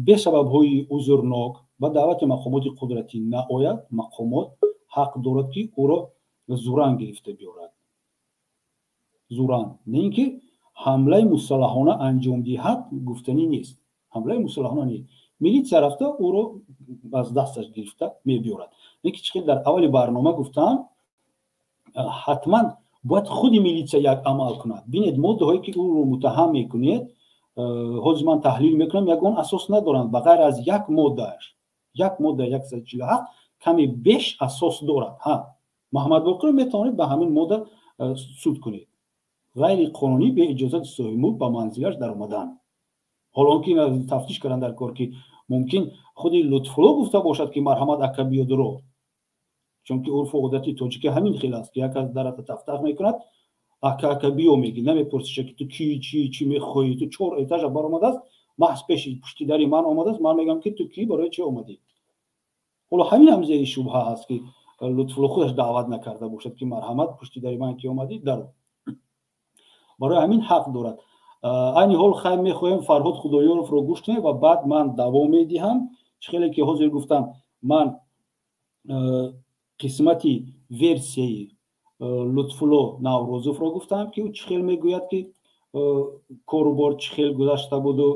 бесабабҳои узрнок ба даъвати мақомоти қудратӣ наояд, мақомот ҳақ дорад, ки ӯро зуран гирифта биёрад. Зуран, не ин ки ҳамлаи мусаллаҳона анҷом диҳад, гуфтанӣ нест. Ҳамлаи мусаллаҳона нест, милитсия рафта ӯро аз дасташ гирифта мебиёрад. Не ки чӣ дар аввали барнома гуфтам, ҳатман бояд худи милитсия як амал кунад. Бинед, моддаҳое ки ӯро муттаҳам мекунед, ҳозир ман таҳлил мекунам, ягон асос надоранд ба ғайр аз як моддааш. Як модда 147 каме беш асос дорад. Ҳа, Маҳмадбоқирро метавонед ба ҳамин модда суд кунед: ғайриқонунӣ бе иҷозати соҳибмулк ба манзилаш даромадан. Ҳоло он ки тафтиш кардан дар кор, ки мумкин худи Лутфулло гуфта бошад, ки марҳамат, ака, биёдуро, чунки урфу одати тоҷикӣ ҳамин хел аст, ки як аз дарата тафтах мекунад, ака, ака, биё меги, намепурсиша, ки ту ки, чӣ, чӣ мехоҳӣ. Ту чор этажа баромадааст, маҳз пеши пушти дари ман омадааст, ман мегӯям, ки ту кӣ, барои чӣ омадӣ? Ҳоло ҳамин ҳам зери шубҳа ҳаст, ки Лутфулло худаш даъват накарда бошад, ки марҳамат, пушти дари ман ки омадӣ, даро. Барои ҳамин ҳақ дорад. Айни ҳол хайр, мехоҳем Фарҳод Худоёровро гӯш кунем ва баъд ман давом медиҳам. Чӣ хеле ки ҳозир гуфтам, ман қисмати версияи Лутфулло Наврӯзовро гуфтам, ки ӯ чӣ хел мегӯяд, ки корубор чӣ хел гузашта буду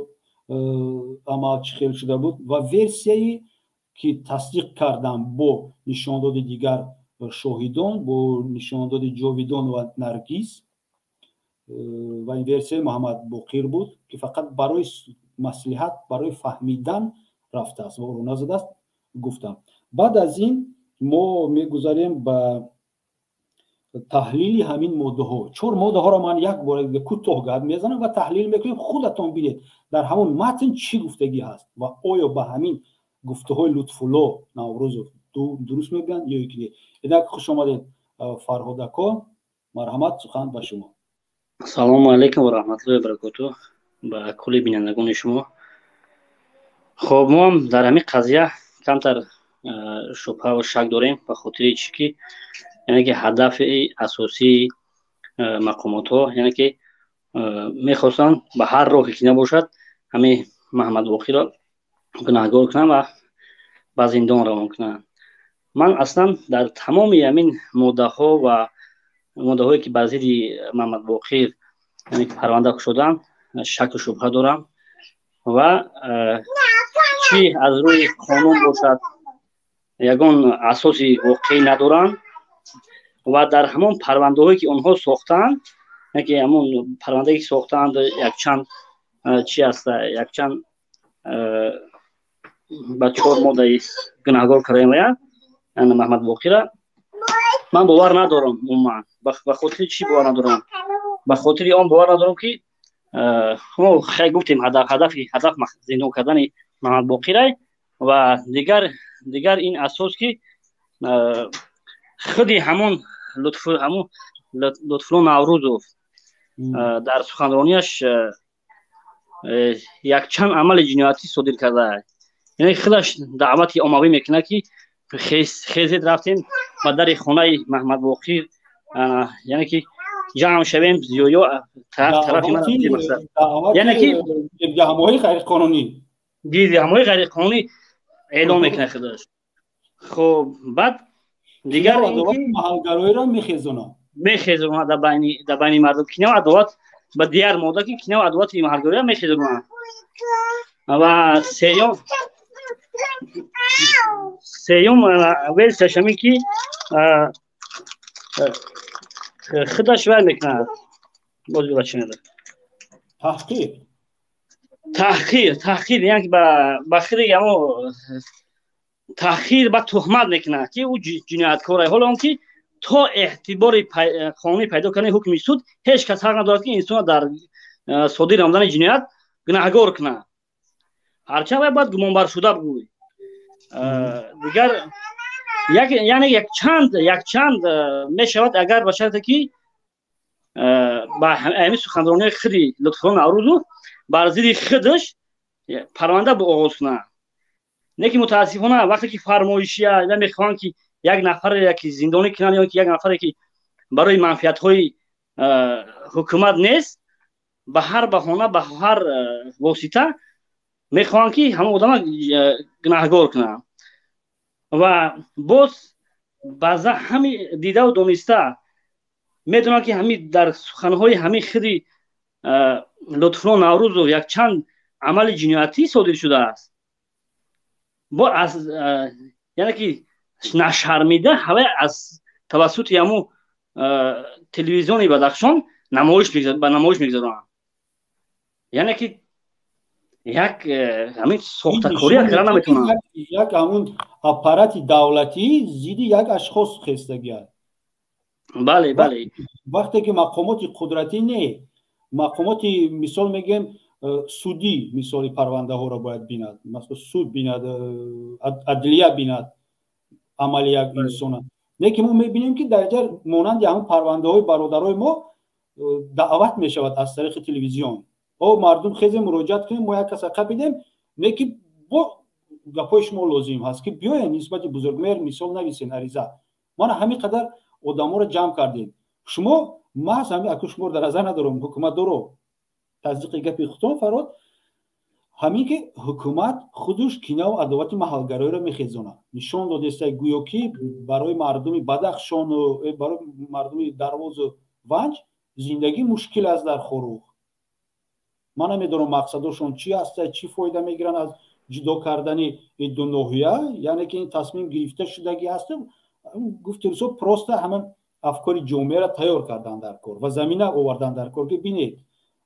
амал чӣ хел шуда буд, ва версияи ки тасдиқ кардам бо нишондоди дигар шоҳидон, бо нишондоди Ҷовидон ва Наргиз. Ва ин версияи Муҳаммад Боқир буд, ки фақат барои маслиҳат, барои фаҳмидан рафтааст ва ӯро назадааст, гуфтам. Баъд аз ин мо мегузарем ба таҳлили ҳамин моддаҳо. Чор моддаҳоро ман як бора кӯтоҳ гап мезанам ва таҳлил мекунем. Худатон бинед, дар ҳамон матн чӣ гуфтагӣ ҳаст ва оё ба ҳамин гуфтаҳои Лутфулло Наврӯзов дуруст мебинанд ё ки не. Инак, хуш омадед, Фарҳодако, марҳамат, сухан ба шумо. Ассалому алайкум ва раҳматуллоҳи ва баракотуҳ ба кулли бинандагони шумо. Хоб, мо ҳам дар ҳамин қазия камтар шубҳа ва шак дорем, ба хотири чӣ ки, яъне ки ҳадафи асосии мақомотҳо, яъне ки мехостанд ба ҳар роҳе ки набошад ҳамин Маҳмадбоқиро гунаҳгор кунанд ва ба зиндон равон кунанд. Ман аслан дар тамоми ҳамин моддаҳо ва моддаҳое ки бар зидди Маҳмадбоқир парванда кушоданд, шаку шубҳа дорам ва чӣ аз рӯи қонун бошад, ягон асоси воқеӣ надоранд. Ва дар ҳамон парвандаҳое ки онҳо сохтаанд, ки ҳамон парвандае ки сохтаанд, якчанд чи аст, якчанд ба чор моддаи гунаҳгор кардаем вая Маҳмадбоқира, ман бовар надорам умуман. Ба хотири чӣ бовар надорам? Ба хотири он бовар надорам, ки мо хай гуфтем, ҳадаф зиндон кардани Маҳмадбоқирай. Ва дигар ин асос, ки худи ҳамон Лутфулло Наврӯзов дар суханронияш якчанд амали ҷиноятӣ содир кардааст. Яъне худаш даъвати оммавӣ мекунад, ки хезед, рафтем ба дари хонаи Маҳмадбоқир, яъне ки ҷамъ шавем, зиёё тарафи ман, яъне ки гирдиҳамоҳои ғайриқонунӣ. Гирдиҳамоҳои ғайриқонунӣ эълон мекунад худаш. Хоб, баъд дигар маҳалгароиро мехезонад. Мехезонад дар байни мардум кинаву адоват. Ба дигар модда, ки кинаву адовати маҳалгароиро мехезонад. Ва сеюм Сеюм версияш ҳамин ки худаш вай мекунад, таҳқир, таҳқир, таҳқир, яъне ба хири ҳамо таҳқир, ба туҳмат мекунад, ки ӯ ҷинояткор. Ҳоло он ки то эътибори қонунӣ пайдо кардани ҳукми суд ҳеҷ кас ҳақ надорад, ки инсонро дар содир намудани ҷиноят гунаҳгор кунад, ҳарчанд вай бояд гумонбаршуда бигӯй. Дигар, яъне якчанд мешавад, агар ба шарте ки ба ҳамин суханронии худи Лутфулло Наврӯзов бар зидди худаш парванда оғоз кунад. Не ки мутаассифона, вақте ки фармоишия мехоҳанд, ки як нафаре ки зиндонӣ кунанд ё ки як нафаре ки барои манфиатҳои ҳукумат нест, ба ҳар баҳона, ба ҳар восита мехоҳанд, ки ҳамон одама гунаҳгор кунанд. Ва боз баъза ҳами дидаву дониста медонанд, ки ҳами дар суханҳои ҳамин худи Лутфулло Наврӯзов якчанд амали ҷиноятӣ содир шудааст, бо аз яъне ки нашармида ҳавай аз тавассути ҳамун телевизиони Бадахшон намоиш ба намоиш мегузаронанд, яъне ки як ҳамин сохтакория карда наметавонанд. Як ҳамун аппарати давлатӣ зидди як ашхос хестагиад. Бале, бале. Вақте ки мақомоти қудратӣ, не, мақомоти, мисол мегӯем, судӣ, мисоли парвандаҳоро бояд бинад, масалан, суд бинад, адлия бинад амали як инсона. Не ки мо мебинем, ки дар ҷа монанди ҳамун парвандаҳои бародарои мо даъват мешавад аз тариқи телевизион: «О, мардум, хезе, муроҷиат кунем, мо як каса қапидем». Не ки бо гапҳои шумо лозим ҳаст, ки биёен, нисбати Бузургмеҳр, мисол, нависен ариза. Мана ҳамин қадар одаморо ҷамъ кардем. Шумо маҳз ҳамин, аку шуморо дар назар надорам, ҳукуматдоро. Тасдиқи гапи худтон, Фарод, ҳамин ки ҳукумат худуш кинаву адовати маҳалгароиро мехезонад, нишон додеста, гӯё ки барои мардуми Бадахшону барои мардуми Дарвозу Ванҷ зиндагӣ мушкил аст дар Хоруғ. Ман намедонам, мақсадошон чӣ ҳаста, чӣ фоида мегиранд аз ҷудо кардани ду ноҳия. Яъне ки ин тасмим гирифта шудагӣ ҳаст, гуфти русо, просто ҳамин афкори ҷомеаро тайёр кардан дар кор ва замина овардан дар кор, ки бинед,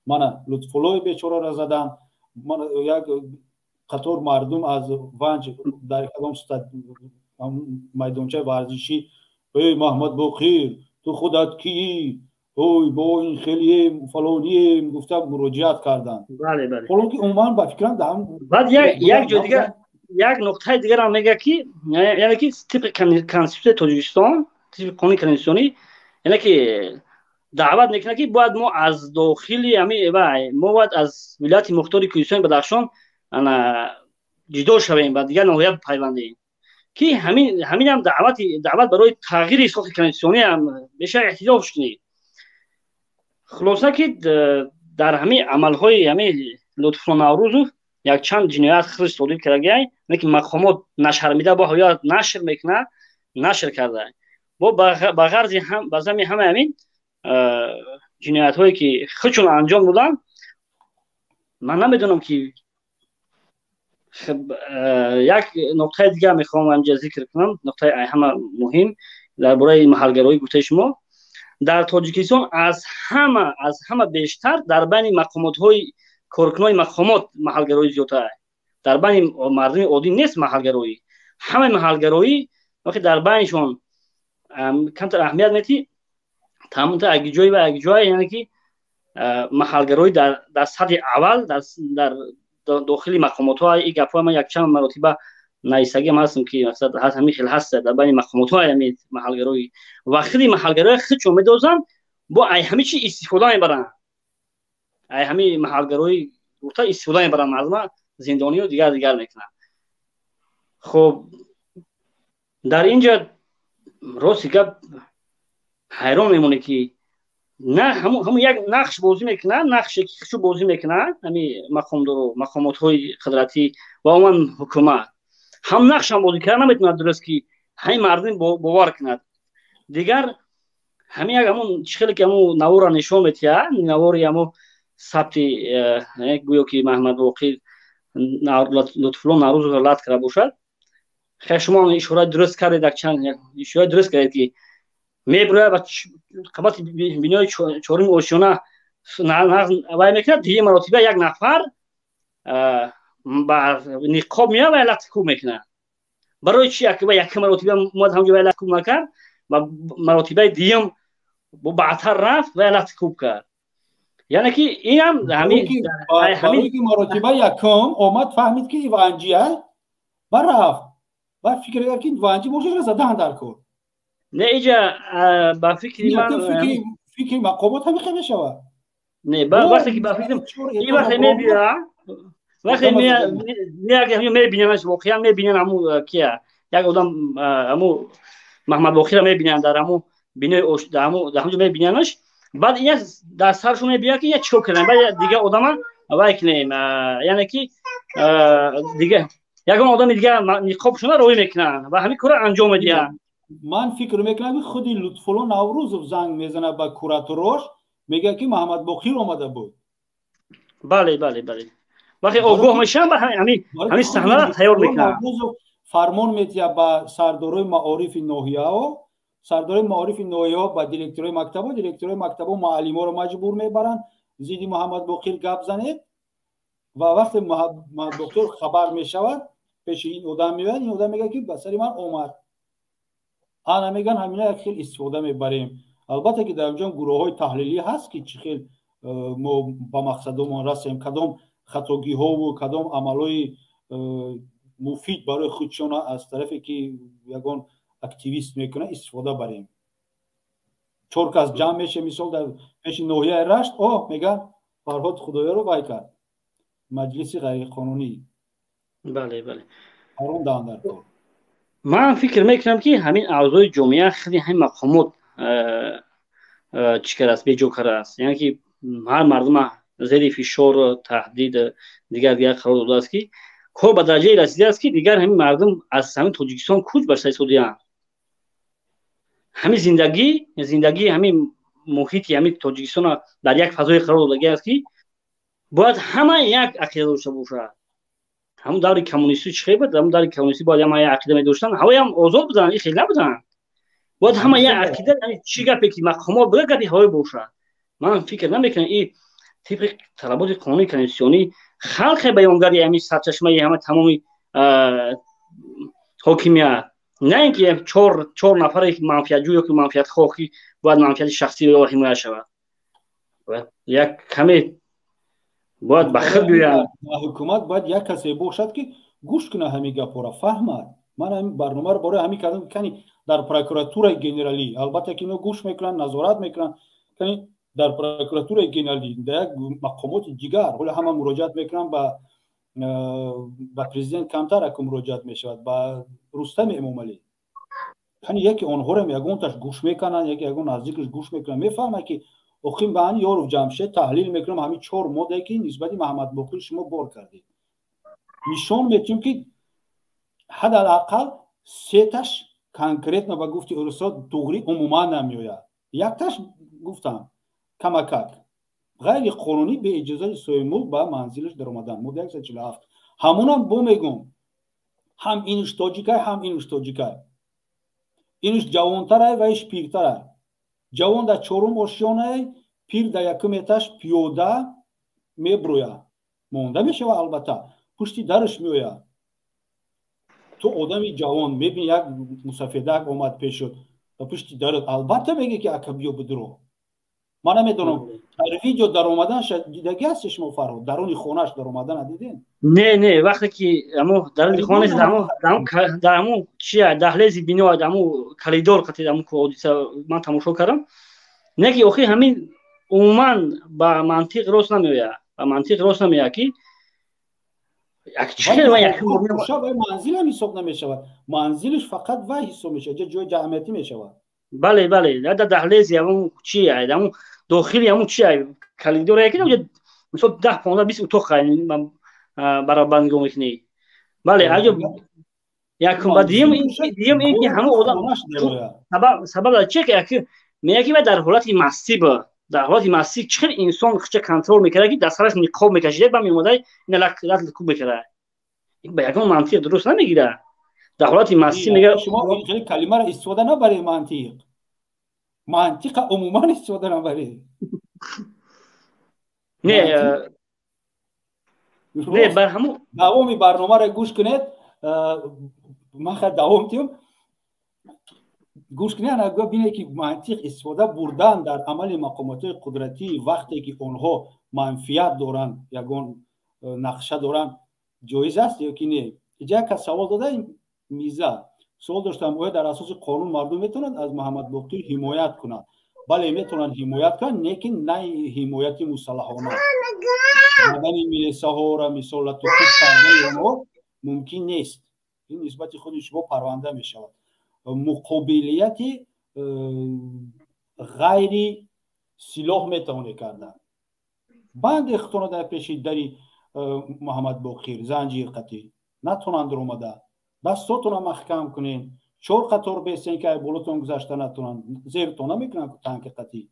мана Лутфуллои бечораро задан, як қатор мардум аз Ванҷ дар кадом майдончаи варзишӣ: «Эй, Маҳмад Боқир, ту худат киӣ? Ой, мо ин хелием, фалонием», гуфта муроҷиат карданд. Ҳолон ки умуман, ба фикрам, Баъд як ҷо дигар, як нуқтаи дигарам мегӯяд, ки яъне ки тибқи Конститутсияи Тоҷикистон, тибқи қонуни конститутсионӣ, яъне ки даъват мекунад, ки бояд мо аз дохили ҳами мо бояд аз вилояти мухтори Кӯҳистони Бадахшон ана ҷудо шавем, ба дигар ноҳия пайвандем, ки ҳаминам даъват барои тағйири сохти конститутсиониам меша эҳтиёҷ кунед. Хулоса, ки дар ҳамин амалҳои ҳамин Лутфулло Наврӯзов якчанд ҷиноят худаш содир кардагиай, ки мақомот нашармида бо ҳоя нашр мекунад, нашр карда. Бо ба ғарзи ба зами ҳамаи ҳамин ҷиноятҳое, ки худшон анҷом доданд, ман намедонам, ки як нуқтаи дигар мехоҳам инҷа зикр кунам, нуқтаи ҳама муҳим дар бораи маҳалгароӣ гуфтаи шумо. Дар Тоҷикистон аз ҳама бештар дар байни мақомотҳои, коркунони мақомот маҳалгароӣ зиёдтар, дар байни мардуми оддӣ нест маҳалгароӣ. Ҳамаи маҳалгароӣ вақте дар байнишон камтар аҳамият метӣ, тамомта якҷой ва якҷой, яъне ки маҳалгароӣ дар сатҳи аввал дар дохили мақомотҳо. И гапҳои ман якчанд маротиба нависагиам ҳастам, ки ҳамин хел ҳаста дар байни мақомотҳо ҳамин маҳалгароӣ, ва худи маҳалгарои худшон медозанд, бо ай ҳамин чи истифода мебаранд, ай ҳамин маҳалгароӣ гуфта истифода мебаранд, мардума зиндонию дигар дигар мекунанд. Хуб, дар ин ҷа, рости гап, ҳайрон мемонӣ, ки на ҳамун як нақш бозӣ мекунад, нақше ки хушу бозӣ мекунад ҳами мақомдоро, мақомотҳои қудратӣ ва умуман ҳукумат ҳам нақшам бозӣ карда наметавонад дуруст, ки ҳамин мардум бовар кунад. Дигар ҳамин як ҳамун чӣ хеле ки ҳамун наворро нишон метиҳад, навори ҳамун сабти, гӯё ки Маҳмад Боқир Лутфулло Наврӯзовро лат карда бошад. Хай, шумо ишора дуруст кардед, якчанд ишора дуруст кардед, ки мебирояд ва қабати бинои чоруми ошёна вай мекунад. Дуюм маротиба як нафар ба ниқоб меояд ва лату кӯб мекунад. Барои чи якум маротиба омад, ҳамҷо вай лату кӯб накард ва маротибаи дуюм баъдтар рафт ва лату кӯб кард? Яъне ки инам ҳамин маротиба якум омад, фаҳмид, ки ванҷия, ва рафт ва фикр кард, ки ванҷи бошад, задаҳан дар кор. Не, иҷа ба фикри ман фикри мақомот ҳамин хел мешавад. Не, вақте ки ба фикрам, ин вақте мебиёя, вақте мебинанаш, воқеан мебинан, ҳаму кия, як одам, ҳаму Маҳмадбоқира мебинанд дар ҳаму бинои, дар ҳамҷо мебинанаш. Баъд ина дар саршон мебиёяд, ки ина чикор кардем, баъд дига одама вай кунем, яъне ки дига ягон одами дига ниқобшона роҳӣ мекунанд ва ҳамин корро анҷом медиҳанд. Ман фикр мекунам, ки худи Лутфулло Наврӯзов занг мезанад ба кураторош, мегӯяд, ки Маҳамадбоқир омада буд. Бале, вақте огоҳ мешаванд, ба ҳамин саҳнаро тайёр мекунанд. Фармон метиҳад ба сардорои маорифи ноҳияҳо, сардорои маорифи ноҳияҳо ба директорои мактабҳо, директорои мактабҳо муаллиморо маҷбур мебаранд: зидди Муҳаммадбоқир гап занед. Ва вақте Муҳаммадбоқир хабар мешавад, пеши ин одам меояд, ин одам мегӯяд, ки ба сари ман омад. Ана мегӯян, ҳамина як хел истифода мебарем. Албатта ки дар онҷо гурӯҳҳои таҳлилӣ ҳаст, ки чӣ хел мо ба мақсадомон расем, кадом хатогиҳову кадом амалҳои муфид барои худшона аз тарафе ки ягон активист мекунад, истифода барем. Чор кас ҷамъ меше, мисол, дар пеши ноҳияи Рашт, о мегӯян, Фарҳод Худоёро вай кард, маҷлиси ғайриқонунӣ. Бале. Арон дар кор. Ман фикр мекунам, ки ҳамин авзои ҷомеа хеле ҳамин мақомот чӣ кардааст, беҷо кардааст, яъне ки ҳар мардума зери фишор, таҳдид, дигар дигар қарор додааст, ки кор ба дараҷае расидааст, ки дигар ҳамин мардум аз ҳамин Тоҷикистон кӯч башта истодиянд. Ҳамин зиндагӣ, ҳамин муҳити ҳамин Тоҷикистона дар як фазое қарор додагӣ аст, ки бояд ҳама як ақида дошта бошад. Ҳамун даври коммунистӣ чӣ хел буд? Ҳамун даври коммунистӣ бояд ҳама як ақида медоштанд, ҳавоям озод буданд, ин хел набуданд. Бояд ҳама як ақида, чӣ гапе ки мақомот буда, гапи ҳавои бошад. Ман фикр намекунам, ин тибқи талаботи қонуни конститутсионӣ халқе баёнгари ҳамин сарчашмаи ҳама тамоми ҳокимият, на ин ки чор нафаре манфиатҷӯ ё ки манфиатхоҳ, ки бояд манфиати шахсӣ ҳимоя шавад. Як каме бояд ба худ биёянд. Ҳукумат бояд як касе бошад, ки гӯш кунад, ҳамин гапҳоро фаҳмад. Ман ҳамин барномаро барои ҳамин кардам. Кани дар прокуратураи генералӣ, албатта ки ино гӯш мекунанд, назорат мекунанд, кани дар прокуратураи генералӣ, дар як мақомоти дигар. Ҳоло ҳама муроҷиат мекунанд ба президент, камтар аку муроҷиат мешавад ба Рустами Эмомалӣ. Кани яке онҳоро ягонташ гӯш мекунанд, яке ягон наздикаш гӯш мекунанд, мефаҳмад, ки охир ба ҳамин Ёров Ҷамшед таҳлил мекунам. Ҳамин чор моддае, ки нисбати Маҳамадбоқир шумо бор кардед, нишон метиҳем, ки ҳадал ақал сеташ конкретно, ба гуфти урусо, дуғрӣ умуман намеояд. Якташ гуфтам, камакак ғайриқонунӣ беиҷозати соҳибмулк ба манзилаш даромадан, модда 147. Ҳамонам бо мегӯм, ҳам инуш тоҷикай, ҳам инуш тоҷикай, инуш ҷавонтарай ва иш пиртарай. Ҷавон дар чорум ошёнай, пир дар якум этаж пиёда меброяд, монда мешавад, албатта пушти дараш меояд. Ту одами ҷавон мебини, як мусафедак омад пешуд ба пушти дарат, албатта меге, ки ака, биё, бидуро. Ман намедонам, дар видео даромаданша дидагӣ ҳасти шумо, Фарҳод? Даруни хонаш даромадана дидем? Не, вақте ки амо даруни хона, дар амо чия, даҳлези бино, амо коридор қати амо ҳодиса ман тамошо кардам. Не ки охир ҳамин умуман ба мантиқ рост намеояд, ба мантиқ рост намеояд, ки Манзилам ҳисоб намешавад, манзилиш фақат вай ҳисоб мешавад, ҷои ҷамъиятӣ мешавад. Бале, дар даҳлези ҳамон чи, ҳамон дохили ҳамон чи коридор, ки мисол 10, 15, 20 утоқ баробар нигоҳ мекунӣ. Бале, аҷо якум ба дуюм ин ки ҳамон одам сабаб дар чи ки меяки вай дар ҳолати мастӣ буд. Дар ҳолати мастӣ чӣ хел инсон хича контрол мекарда, ки дар сараш ниқоб мекашида, ба меомада ина лат куб мекарда? Ба ягон мантиқ дуруст намегирад. Дар ҳолати мастӣ мега шумо ин калимаро истифода набаред, мантиқ. Мантиқа умуман истифода набаред. Не, не, бар ҳамун давоми барномаро гӯш кунед. Ман хай давом тиём. Гӯш кунед, ана бинед, ки мантиқ истифода бурдан дар амали мақомотҳои қудратӣ, вақте ки онҳо манфиат доранд, ягон нақша доранд, ҷоиз аст ё ки не. Иҷа як кас савол дода, миза суол доштам: оё дар асоси қонун мардум метавонад аз Муҳаммадбоқир ҳимоят кунад? Бале, метавонанд ҳимоят кунанд, лекин на ҳимояти мусаллаҳона. Задани милисаҳоро, мисол, латукӯб кардани онҳо мумкин нест. Ин нисбати худи шумо парванда мешавад. Муқобилияти ғайри силоҳ метавонед кардан. Банде худтонро дар пеши дари Муҳаммадбоқир занҷир қатӣ, натонанд омада, дастотонро маҳкам кунед, чор қатор бесен, ки ай болотон гузашта натонанд, зертон намекунанд танки қатӣ.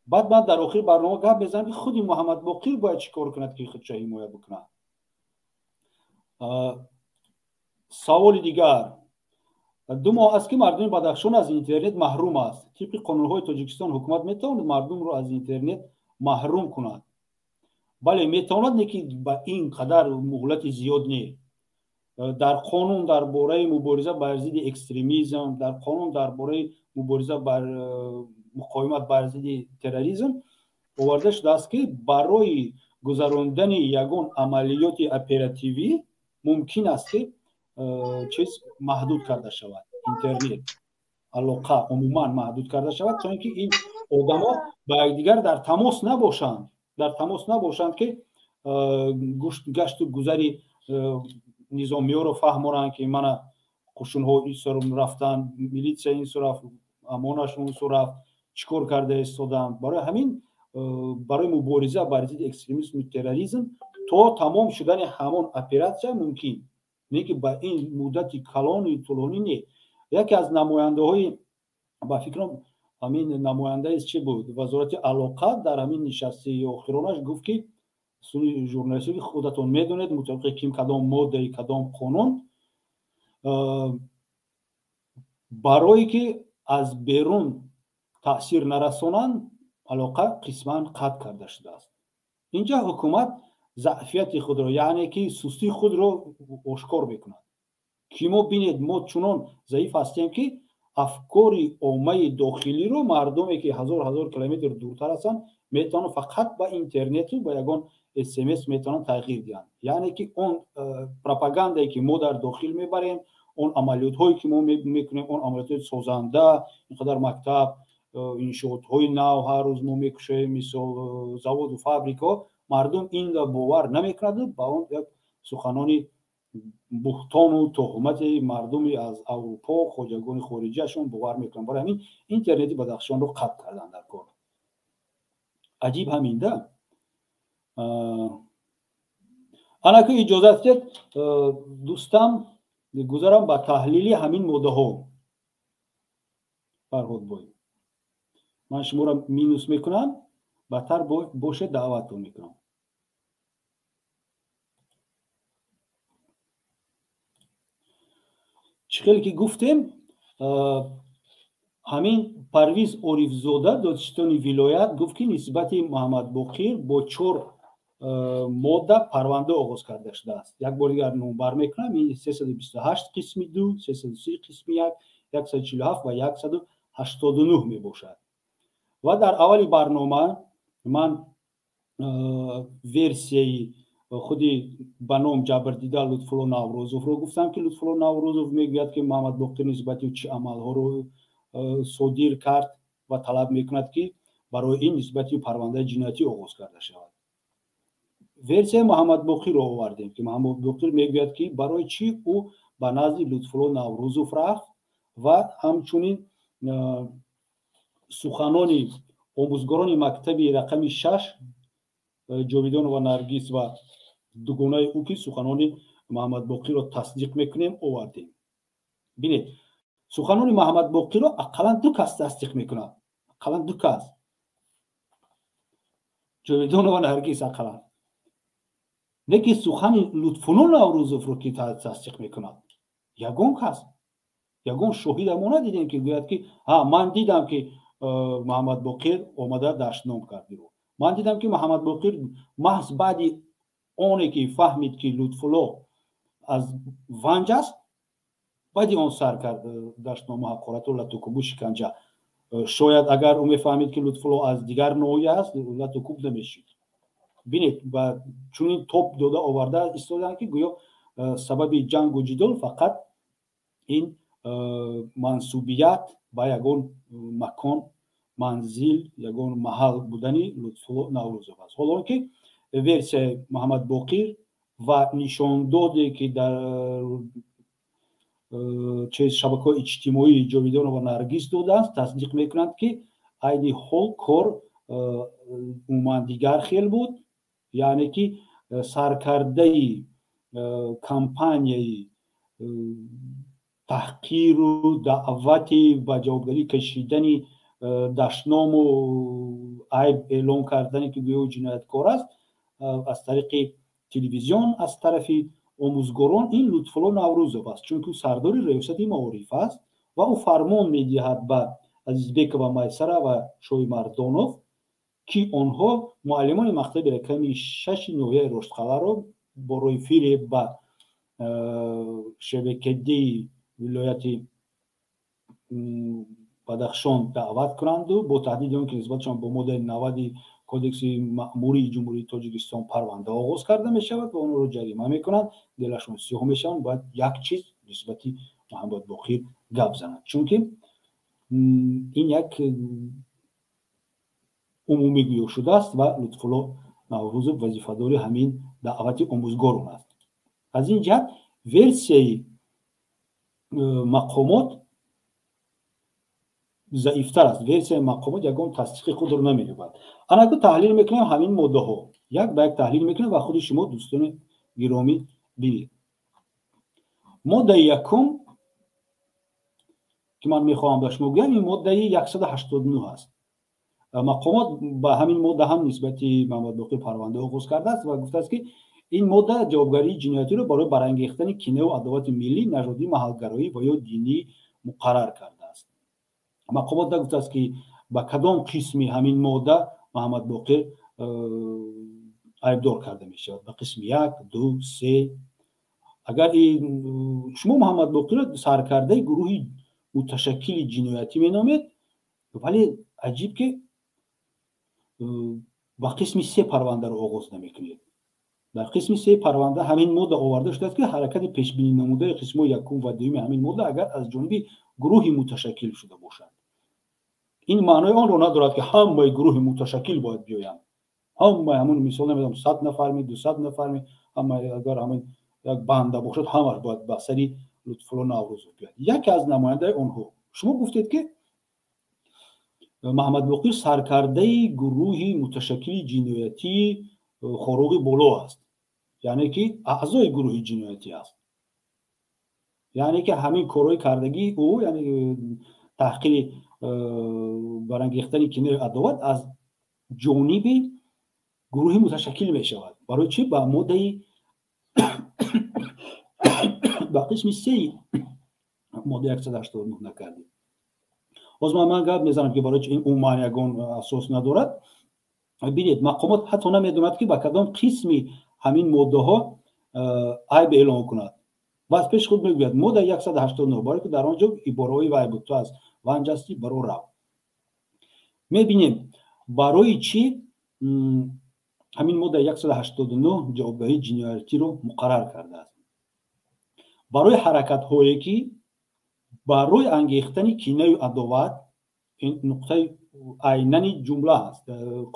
Баъд ман дар охири барнома гап мезанам, ки худи Муҳаммадбоқир бояд чӣ кор кунад, ки худша ҳимоя бикунад. Саволи дигар: 2 моҳ аст, ки мардуми Бадахшон аз интернет маҳрум аст. Тибқи қонунҳои Тоҷикистон ҳукумат метавонад мардумро аз интернет маҳрум кунад? Бале, метавонад, не ки ба ин қадар муҳлати зиёд не. Дар қонун дар бораи мубориза бар зидди экстремизм, дар қонун дар бораи мубориза бар муқовимат бар зидди терроризм оварда шудааст, ки барои гузарондани ягон амалиёти оперативӣ мумкин аст, ки чиз маҳдуд карда шавад, интернет алоқа умуман маҳдуд карда шавад, то ин ки ин одамо ба якдигар дар тамос набошанд, дар тамос набошанд, ки гашту гузари низомиёро фаҳмонанд, ки мана қушунҳо ин су рафтанд, милитсия ин су рафт, амонаш он су рафт, чӣ кор карда истоданд. Барои ҳамин, барои мубориза бар зидди экстремизму терроризм то тамом шудани ҳамон оператсия мумкин, не ки ба ин муддати калони тӯлонӣ не. Яке аз намояндаҳои, ба фикрам, ҳамин намояндаи чӣ буд, вазорати алоқа, дар ҳамин нишасти охиронаш гуфт, ки суни журналистӣ худатон медонед, мутобиқи ким кадом моддаи кадом қонун, барое ки аз берун таъсир нарасонанд, алоқа қисман қатъ карда шудааст. Инҷа ҳукумат заъфияти худро, яъне ки сустии худро ошкор мекунад, ки мо, бинед, мо чунон заиф ҳастем, ки афкори оммаи дохилиро, мардуме ки ҳазор ҳазор километр дуртар ҳастанд, метавонанд фақат ба интернету ба ягон смс метавонанд тағйир диҳанд. Яъне ки он пропагандае, ки мо дар дохил мебарем, он амалиётҳое, ки мо мекунем, он амалиётҳои созанда, ин қадар мактаб, иншоотҳои нав ҳар рӯз мо мекушоем, мисол, заводу фабрикаҳо, мардум инро бовар намекунаду ба он як суханони буҳтону туҳмати мардуми аз Аврупо, хоҷагони хориҷиашон бовар мекунанд. Барои ҳамин интернети Бадахшонро қатъ карданд дар кор. Аҷиб ҳамин да. Анаку иҷозат диҳед, дӯстам, гузарам ба таҳлили ҳамин моддаҳо. Фарҳодбой, ман шуморо минус мекунам, баъдтар бошед, даъваттон мекунам. Чӣ хеле ки гуфтем, ҳамин Парвиз Орифзода, додситони вилоят, гуфт, ки нисбати Муҳаммадбоқир бо чор модда парванда оғоз карда шудааст. Як бор дигар номбар мекунам: ин 328 қисми 2, 330 қисми 1, 147 ва 189 мебошад. Ва дар аввали барнома ман версияи худи ба ном ҷабрдида Лутфулло Наврӯзовро гуфтам, ки Лутфулло Наврӯзов мегӯяд, ки Муҳаммадбоқир нисбати чӣ амалҳоро содир кард ва талаб мекунад, ки барои ин нисбати парвандаи ҷиноятӣ оғоз карда шавад. Версияи Муҳаммадбоқирро овардем, ки Муҳаммадбоқир мегӯяд, ки барои чӣ ӯ ба назди Лутфулло Наврӯзов рафт, ва ҳамчунин суханони омӯзгорони мактаби рақами 6, Ҷовидонова Наргиз ва дугонаи ӯ, ки суханони Муҳаммадбоқирро тасдиқ мекунем, овардем. Бинед, суханони Муҳаммадбоқирро ақаллан ду кас тасдиқ мекунад, ақаллан ду кас: Ҷовидонова Наргиз ақаллан. Лекин сухани Лутфулло Наврӯзовро ки тасдиқ мекунад? Ягон кас, ягон шоҳида мо надидем, ки гӯяд, ки ҳа, ман дидам, ки Муҳаммадбоқир омада дашном кард иро, ман дидам, ки Муҳаммадбоқир маҳз баъди оне ки фаҳмид, ки Лутфулло аз Ванҷ аст, баъди он сар кард дашному ҳақорату латукубу шиканҷа. Шояд агар ӯ мефаҳмид, ки Лутфулло аз дигар ноҳия аст, латукуб намешид. Бинед, ба чунин тоб дода оварда истоданд, ки гӯё сабаби ҷангу ҷидол фақат ин мансубият ба ягон макон, манзил, ягон маҳал будани Лутфулло Наврӯзов аст. Ҳоло он ки версияи Муҳаммадбоқир ва нишондоде, ки дар шабакаҳои иҷтимоии Ҷовидонова Наргиз додааст, тасдиқ мекунанд, ки айни ҳол кор умуман дигар хел буд, яъне ки саркардаи кампанияи таҳқиру даъвати ба ҷавобгарӣ кашидани, дашному айб эълон кардане, ки гӯё ҷинояткор аст, аз тариқи телевизион, аз тарафи омӯзгорон, ин Лутфулло Наврӯзов аст, чунки ӯ сардори раёсати маориф аст ва ӯ фармон медиҳад ба Азизбекова Майсара ва Шоимардонов, ки онҳо муаллимони мактаби рақами 6-и ноҳияи Роштқаларо бо роҳи фиреб ба ШВКДи вилояти Бадахшон даъват кунанду бо таҳдиди он ки нисбатшон бо моддаи 90-и Кодекси маъмурии Ҷумҳурии Тоҷикистон парванда оғоз карда мешавад ва онро ҷарима мекунанд, дилашон сиёҳ мешаванд, бояд як чиз нисбати Муҳаммадбоқир гап занад, чунки ин як умумӣ гӯё шудааст ва Лутфулло Наврӯзов вазифадори ҳамин даъвати омӯзгорон аст. Аз ин ҷиҳат версияи мақомот заифтар аст. Версияи мақомот ягон тасдиқи худро намеёбад. Анаку таҳлил мекунем ҳамин моддаҳо, як ба як таҳлил мекунем ва худи шумо, дӯстони гиромӣ, бинед. Моддаи якум, ки ман мехоҳам ба шумо гӯям, ин моддаи 189 аст. Мақомот ба ҳамин модда ҳам нисбати Муҳаммадбоқир парванда оғоз кардааст ва гуфтааст, ки ин модда ҷавобгарии ҷиноятиро барои барангехтани кинаву адовати миллӣ, нажодӣ, маҳалгароӣ ва ё динӣ муқаррар кардааст. Мақомот нагуфтааст, ки ба кадом қисми ҳамин модда Муҳаммадбоқир айбдор карда мешавад, ба қисми 1, 2, 3. Агар шумо Муҳаммадбоқирро саркардаи гурӯҳи муташаккили ҷиноятӣ меномед, вале аҷиб, ки ба қисми 3 парвандаро оғоз намекунед. Дар қисми 3 парванда ҳамин модда оварда шудааст, ки ҳаракати пешбинӣ намудаи қисмҳои якум ва дуюми ҳамин модда агар аз ҷониби гурӯҳи муташаккил шуда бошад. Ин маънои онро надорад, ки ҳамаи гурӯҳи муташаккил бояд биёянд, ҳамаи ҳамун, мисол, намедонам, 100 нафарми, 200 нафарми, ҳамаи, агар ҳамин як банда бошад, ҳамаш бояд ба сари Лутфулло Наврӯзов биёяд. Яке аз намояндаи онҳо. Шумо гуфтед, ки Муҳаммадбоқир саркардаи гурӯҳи муташаккили ҷиноятии Хоруғи Боло аст, яъне ки аъзои гурӯҳи ҷиноятӣ аст, яъне ки ҳамин корҳои кардагии ӯ, яъне таҳқири, барангехтани кинаи адоват аз ҷониби гурӯҳи муташаккил мешавад. Барои чӣ ба моддаи, ба қисми 3-и моддаи 189 накардем? Ҳозир ман гап мезанам, ки барои чи ин умуман ягон асос надорад. Бинед, мақомот ҳатто намедонад, ки ба кадом қисми ҳамин моддаҳо айб эълон кунад ва аз пеши худ мегӯяд модда 189, барое ки дар он ҷо ибораҳои вай буд: ту аз Ванҷ ҳастӣ, баро рав. Мебинем, барои чӣ ҳамин модда 189 ҷавобгарии ҷиноятиро муқаррар кардааст. Барои ҳаракатҳое, ки барои ангехтани кинаю адоват, ин нуқтаи айнани ҷумла аст,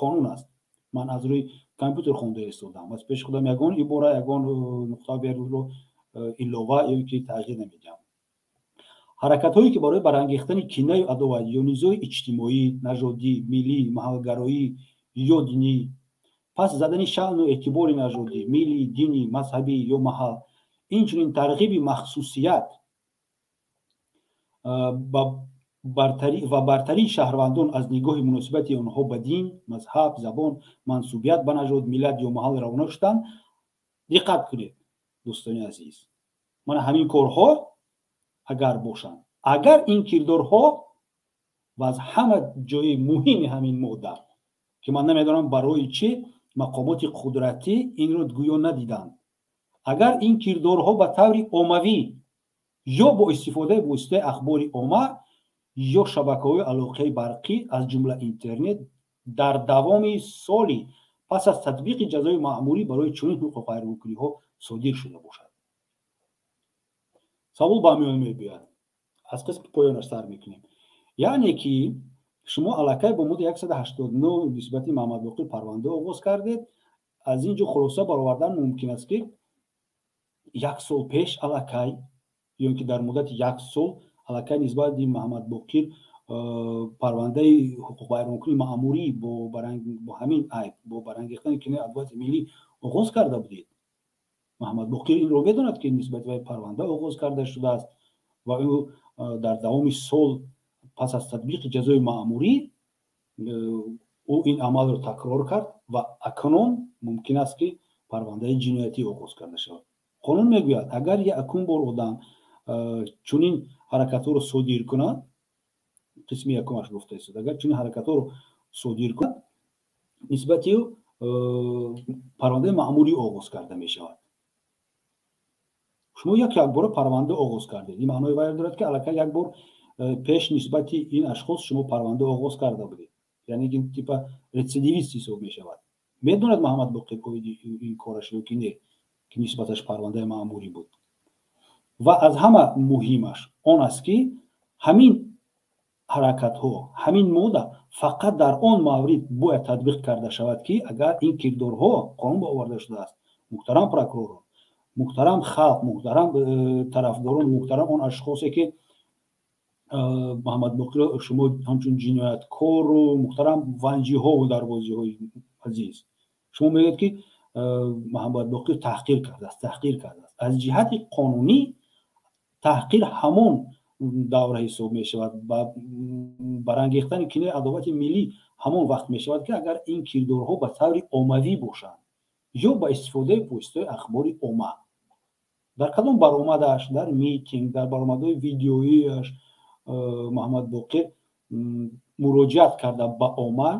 қонун аст, ман аз рӯи компютер хонда истодам, аз пеши худам ягон ибора, ягон нуқта верро илова ё ки тағйир намедиҳам. Ҳаракатҳое, ки барои барангехтани кинаю адоват ё низои иҷтимоӣ, нажодӣ, миллӣ, маҳалгароӣ ё динӣ, пас задани шаъну эътибори нажодӣ, миллӣ, динӣ, мазҳабӣ ё маҳал, инчунин тарғиби махсусият ва бартарии шаҳрвандон аз нигоҳи муносибати онҳо ба дин, мазҳаб, забон, мансубият ба нажод, миллат ё маҳал равона шуданд. Диққат кунед, дӯстони азиз, мана ҳамин корҳо. Агар бошанд, агар ин кирдорҳо, ва аз ҳама ҷои муҳими ҳамин модда, ки ман намедонам, барои чӣ мақомоти қудратӣ инро гӯё надиданд, агар ин кирдорҳо ба таври оммавӣ ё бо истифодаи воситаи ахбори омма ё шабакаҳои алоқаи барқӣ, аз ҷумла интернет, дар давоми соли пас аз татбиқи ҷазои маъмурӣ барои чунин ҳуқуқвайронкуниҳо содир шуда бошад. Савол ба миён мебиёяд, аз қисми поёнаш сар мекунем. Яъне ки шумо аллакай бо моддаи 189 нисбати Маҳамадбоқир парванда оғоз кардед. Аз ин ҷо хулоса баровардан мумкин аст, ки як сол пеш аллакай ё ки дар муддати як сол аллакай нисбати Маҳамадбоқир парвандаи ҳуқуқвайронкунии маъмурӣ бо ҳамин айб, бо барангехтани кинаи адовати миллӣ, оғоз карда будед. Маҳамадбоқир инро медонад, ки нисбати вай парванда оғоз карда шудааст ва ӯ дар давоми сол пас аз татбиқи ҷазои маъмурӣ ӯ ин амалро такрор кард ва акнун мумкин аст, ки парвандаи ҷиноятӣ оғоз карда шавад. Қонун мегӯяд, агар якум бор одам чунин ҳаракатҳоро содир кунад, қисми якумаш гуфта истод, агар чунин ҳаракатҳоро содир кунад, нисбати ӯ парвандаи маъмурӣ оғоз карда мешавад. Шумо як якбора парванда оғоз кардед. Ин маънои вайро дорад, ки аллакай як бор пеш нисбати ин ашхос шумо парванда оғоз карда будед, яъне ки типа рецидивист ҳисоб мешавад. Медонад Маҳаммад Боқир оиди ин кораш ё ки не, ки нисбаташ парвандаи маъмурӣ буд? Ва аз ҳама муҳимаш он аст, ки ҳамин ҳаракатҳо, ҳамин модда фақат дар он маврид бояд татбиқ карда шавад, ки агар ин кирдорҳо, қонун ба оварда шудааст, муҳтарам прокуророн, муҳтарам халқ, муҳтарам тарафдорон, муҳтарам он ашхосе, ки Муҳаммад Боқиро шумо ҳамчун ҷинояткору, муҳтарам ванҷиҳову дарбозиҳои азиз, шумо мегӯед, ки Муҳаммад Боқир таҳқир кардааст. Таҳқир кардааст, аз ҷиҳати қонунӣ таҳқир ҳамон давра ҳисоб мешавад, барангехтани кинаи адовати миллӣ ҳамон вақт мешавад, ки агар ин кирдорҳо ба таври оммавӣ бошанд ё ба истифодаи воситаи ахбори омма, дар кадом баромадаш, дар митинг, дар баромадҳои видеоияш Муҳаммад Боқир муроҷиат карда ба омма,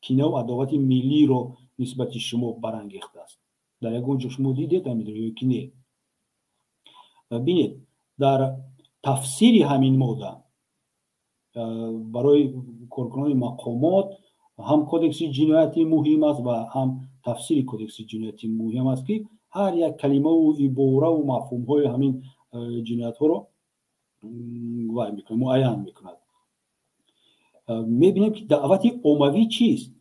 кинаву адовати миллиро нисбати шумо барангехтааст. Дар ягон ҷо шумо дидед ҳаминро ё ки не? Бинед, дар тафсири ҳамин модда барои коркунони мақомот ҳам Кодекси ҷиноятӣ муҳим аст ва ҳам тафсири Кодекси ҷиноятӣ муҳим аст, ки ҳар як калимаву ибораву мафҳумҳои ҳамин ҷиноятҳоро вай мекунад, муайян мекунад. Мебинем, ки даъвати оммавӣ чист.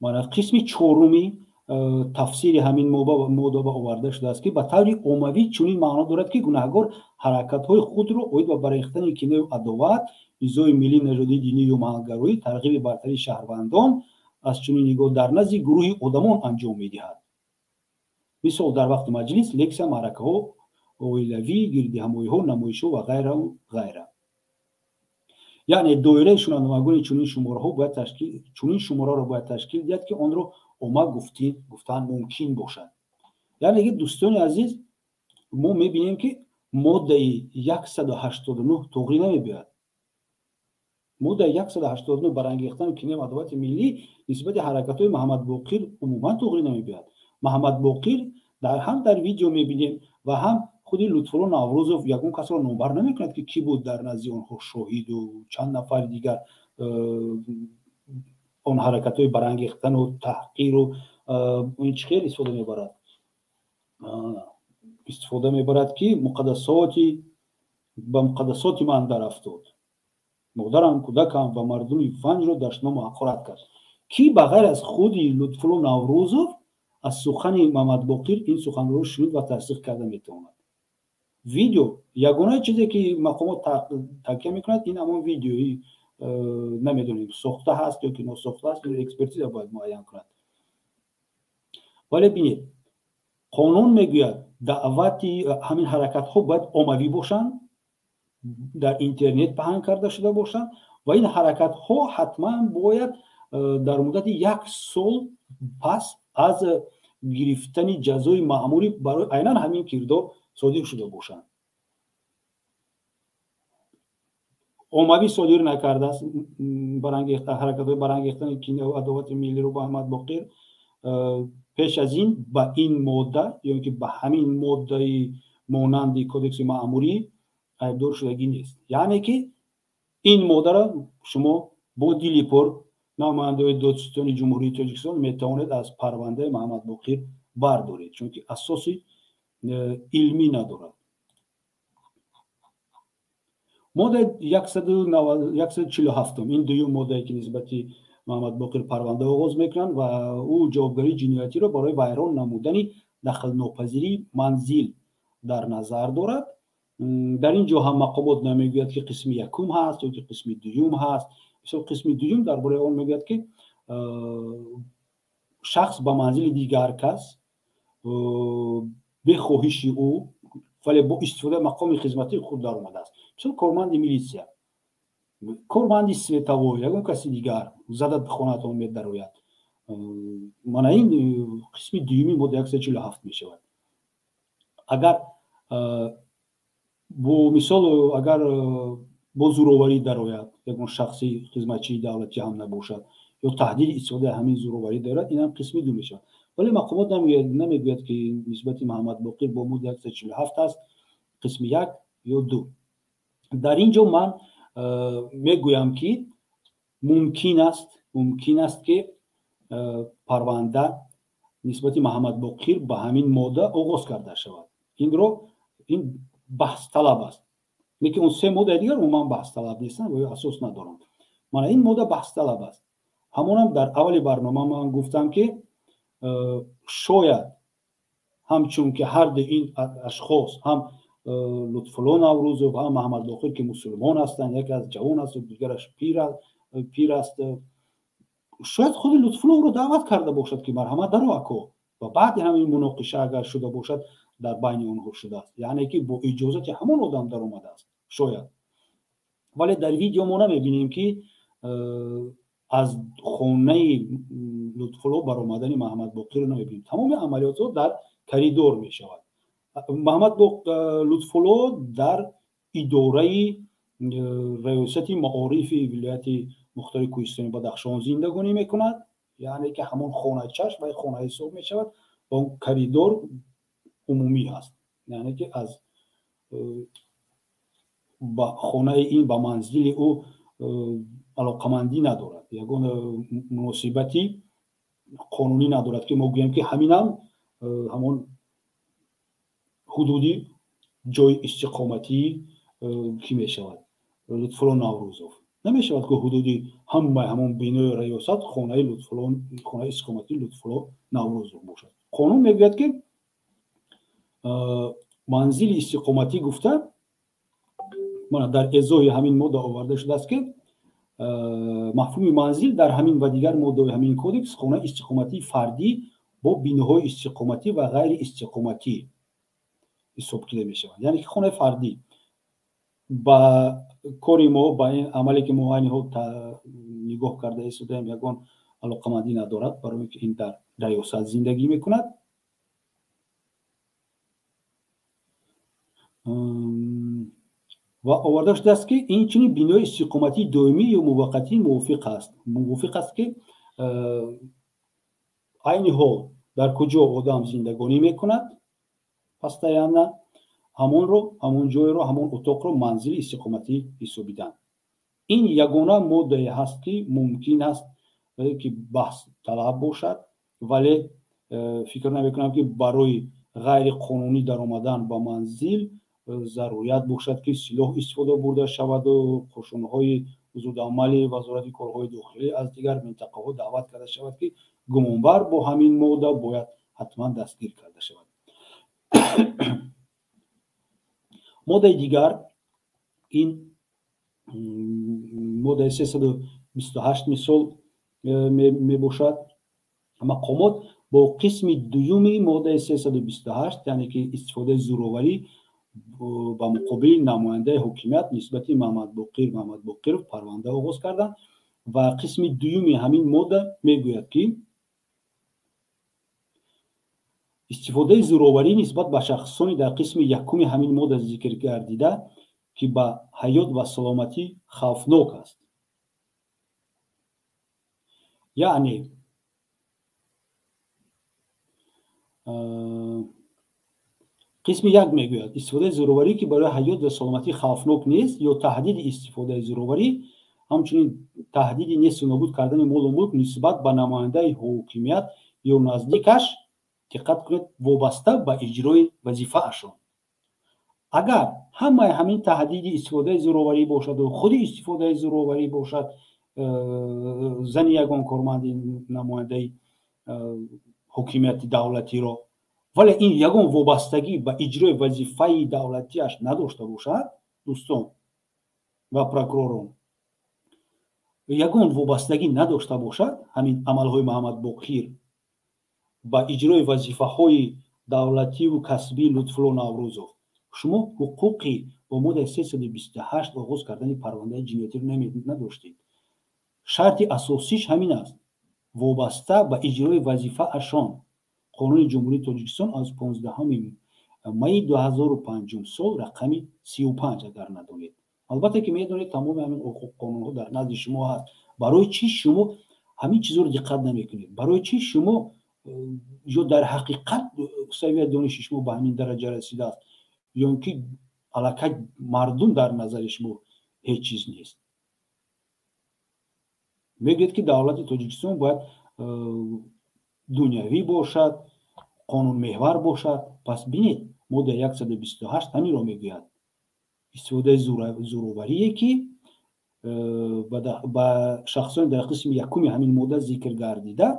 Мана, қисми чоруми тафсири ҳамин модда ба оварда шудааст, ки ба таври оммавӣ чунин маъно дорад, ки гунаҳгор ҳаракатҳои худро оид ба барангехтани кинаю адоват, низои миллӣ, нажодӣ, динӣ ё маҳалгароӣ, тарғиби бартарии шаҳрвандон аз чунин нигоҳ дар назди гурӯҳи одамон анҷом медиҳад, мисол, дар вақти маҷлис, лексия, маъракаҳо, оилавӣ, гирдиҳамоиҳо, намоишҳо ва ғайраву ғайра. Яъне доираи шунавандагони чунин шумораҳо бояд ташкил, чунин шумораро бояд ташкил диҳад, ки онро омма гуфтан мумкин бошад. Яъне ки, дӯстони азиз, мо мебинем, ки моддаи 189 тоғрӣ намебиёяд. Моддаи 189, барангехтани кинаи адовати миллӣ, нисбати ҳаракатҳои Маҳаммадбоқир умуман тоғрӣ намебиёяд. Маҳаммадбоқир ҳам дар видео мебинем ва ҳам худи Лутфулло Наврӯзов ягон касро номбар намекунад, ки кӣ буд дар назди онҳо шоҳиду чанд нафари дигар он ҳаракатҳои барангехтану таҳқиру ин чӣ хел истифода мебарад, ки муқаддасоти, ба муқаддасоти ман дарафтод, модарам, кӯдакам ва мардуми Ванҷро дашному ҳақорат кард. Кӣ ба ғайр аз худи Лутфулло Наврӯзов аз сухани Мамадбоқир ин суханро шунид ва тасдиқ карда метавонад? Видео, ягона чизе, ки мақомот такя мекунад, ин ҳамон видеои, намедонем, сохта ҳаст ё ки носохта аст, экспертиза бояд муайян кунад. Вале бинед, қонун мегӯяд, даъвати ҳамин ҳаракатҳо бояд оммавӣ бошанд, дар интернет паҳн карда шуда бошанд ва ин ҳаракатҳо ҳатман бояд дар муддати як сол пас аз гирифтани ҷазои маъмурӣ барои айнан ҳамин кирдор содир шуда бошанд. Оммавӣ содир накардааст ҳаракатҳои барангехтани кинаву адовати миллиро Муҳаммадбоқир. Пеш аз ин ба ин модда ё ин ки ба ҳамин моддаи монанди кодекси маъмурӣ айбдор шудагӣ нест. Яъне ки ин моддаро шумо бо дили пур, намояндаҳои додситони Ҷумҳурии Тоҷикистон, метавонед аз парвандаи Муҳаммадбоқир бардоред, чунки асоси илмӣ надорад. Моддаи 147, ин дуюм моддае ки нисбати Муҳаммадбоқир парванда оғоз мекунанд ва ӯ ҷавобгарии ҷиноятиро барои вайрон намудани дахлнопазирии манзил дар назар дорад. Дар ин ҷо ҳам мақомот намегӯяд, ки қисми якум ҳаст ё ки қисми дуюм ҳаст. Мисол, қисми дуюм дар бораи он мегӯяд, ки шахс ба манзили дигар кас бехоҳиши ӯ, вале бо истифодаи мақоми хизматии худ даромадааст. Мисол, корманди милитсия, корманди световой, ягон каси дигар зада хонаатон медарояд. Мана ин қисми дуюми модда 147 мешавад. Агар бо мисол, агар бо зӯроварӣ дарояд, ягон шахси хизматчии давлатӣ ҳам набошад, ё таҳдиди истифодаи ҳамин зӯроварӣ дорад, инам қисми ду мешавад. Вале мақомот намегӯяд, ки нисбати Муҳаммадбоқир бо модда 147 аст қисми як ё ду. Дар ин ҷо ман мегӯям, ки мумкин аст, ки парванда нисбати Муҳаммадбоқир ба ҳамин модда оғоз карда шавад. Инро ин баҳсталаб аст, лекин он се моддаи дигар умуман баҳсталаб нестанд ва ё асос надоранд. Мана ин модда баҳсталаб аст. Ҳамонам дар аввали барнома ман гуфтам, ки шояд ҳамчун ки ҳарду ин ашхос, ҳам Лутфулло Наврӯзов, ҳам Муҳаммадбоқир, ки мусулмон ҳастанд, яке аз ҷавон аст, дигараш пир аст, шояд худи Лутфулло ӯро даъват карда бошад, ки марҳамат, даро, ако. Ва баъди ҳамин муноқиша агар шуда бошад, дар байни онҳо шудааст, яъне ки бо иҷозати ҳамон одам даромадааст шояд. Вале дар видео мо намебинем, ки аз хонаи Лутфулло баромадани Муҳаммадбоқирро намебинем. Тамоми амалиётҳо дар коридор мешавад. Муҳаммад Лутфулло дар идораи раёсати маорифи вилояти мухтори Кӯҳистони Бадахшон зиндагонӣ мекунад, яъне ки ҳамон хоначаш ва хона ҳисоб мешавад ва он коридор умумӣ ҳаст, яъне ки аз ба хонаи ин, ба манзили ӯ алоқамандӣ надорад, ягон муносибати қонунӣ надорад, ки мо гӯем, ки ҳаминам ҳамон ҳудуди ҷои истиқоматии кӣ мешавад, Лутфулло Наврӯзов намешавад, ки ҳудуди ҳамаи ҳамон бинои раёсат хонаи Лутфулло, хонаи истиқоматии Лутфулло Наврӯзов бошад. Қонун мегӯяд, ки манзили истиқоматӣ гуфта, мана дар эзоҳи ҳамин модда оварда шудааст, ки мафҳуми манзил дар ҳамин ва дигар моддаҳои ҳамин кодекс хонаи истиқоматии фардӣ бо биноҳои истиқоматӣ ва ғайри истиқоматӣ ҳисоб кида мешавад. Яъне ки хонаи фардӣ ба кори мо, ба ин амале ки мо айни ҳол нигоҳ карда истодаем, ягон алоқамандӣ надорад, барои ки ин дар раёсат зиндагӣ мекунад. Ва оварда шудааст, ки инчунин бинои истиқоматии доимӣ ё муваққатӣ мувофиқ аст, ки айни ҳол дар куҷо одам зиндагонӣ мекунад постоянно, ҳамонро, ҳамон ҷойро, ҳамон утоқро манзили истиқоматӣ ҳисобиданд. Ин ягона моддае ҳаст, ки мумкин аст, ки баҳсталаб бошад, вале фикр намекунам, ки барои ғайриқонунӣ даромадан ба манзил зарурият бошад, ки силоҳ истифода бурда шаваду қӯшунҳои зудамали Вазорати корҳои дохилӣ аз дигар минтақаҳо даъват карда шавад, ки гумонбар бо ҳамин модда бояд ҳатман дастгир карда шавад. Моддаи дигар ин моддаи 328 мисол мебошад. Мақомот бо қисми дуюми моддаи 328, яъне ки истифодаи зӯроварӣ ба муқобили намояндаи ҳокимият, нисбати Муҳаммадбоқир Муҳаммадбоқиров парванда оғоз карданд. Ва қисми дуюми ҳамин модда мегӯяд, ки Истифодаи зӯроварӣ нисбат ба шахсони дар қисми якуми ҳамин модда зикр гардида, ки ба ҳаёт ва саломатӣ хавфнок аст. Яъне қисми як мегӯяд истифодаи зӯроварӣ, ки барои ҳаёт ва саломатӣ хавфнок нест, ё таҳдиди истифодаи зӯроварӣ, ҳамчунин таҳдиди несту нобуд кардани молу мулк нисбат ба намояндаи ҳокимият ё наздикаш, диққат кунед, вобаста ба иҷрои вазифаашон. Агар ҳамаи ҳамин таҳдиди истифодаи зӯроварӣ бошаду худи истифодаи зӯроварӣ бошад, зани ягон корманди намояндаи ҳокимияти давлатиро, вале ин ягон вобастагӣ ба иҷрои вазифаи давлатиаш надошта бошад, дӯстон ва прокуророн, ягон вобастагӣ надошта бошад ҳамин амалҳои Муҳаммадбоқир ба иҷрои вазифаҳои давлативу касбии Лутфулло Наврӯзов, шумо ҳуқуқи бо моддаи 328 оғоз кардани парвандаи ҷиноятиро надоштед. Шарти асосиш ҳамин аст: вобаста ба иҷрои вазифаашон. Қонуни Ҷумҳурии Тоҷикистон аз 15 майи 2005 сол рақами 35, агар надонед. Албатта ки медонед, тамоми ҳамин қонунҳо дар назди шумо ҳаст. Барои чӣ шумо ҳамин чизҳоро диққат намекунед? Барои чӣ шумо ё дар ҳақиқат савияи дониши шумо ба ҳамин дараҷа расидааст, ё ин ки аллакай мардум дар назари шумо ҳеҷ чиз нест? Мегӯяд ки давлати Тоҷикистон бояд дунявӣ бошад, қонунмеҳвар бошад. Пас бинед, моддаи 128 ҳаминро мегӯяд: истифодаи зӯроварие, ки ба шахсони дар қисми якуми ҳамин модда зикр гардида,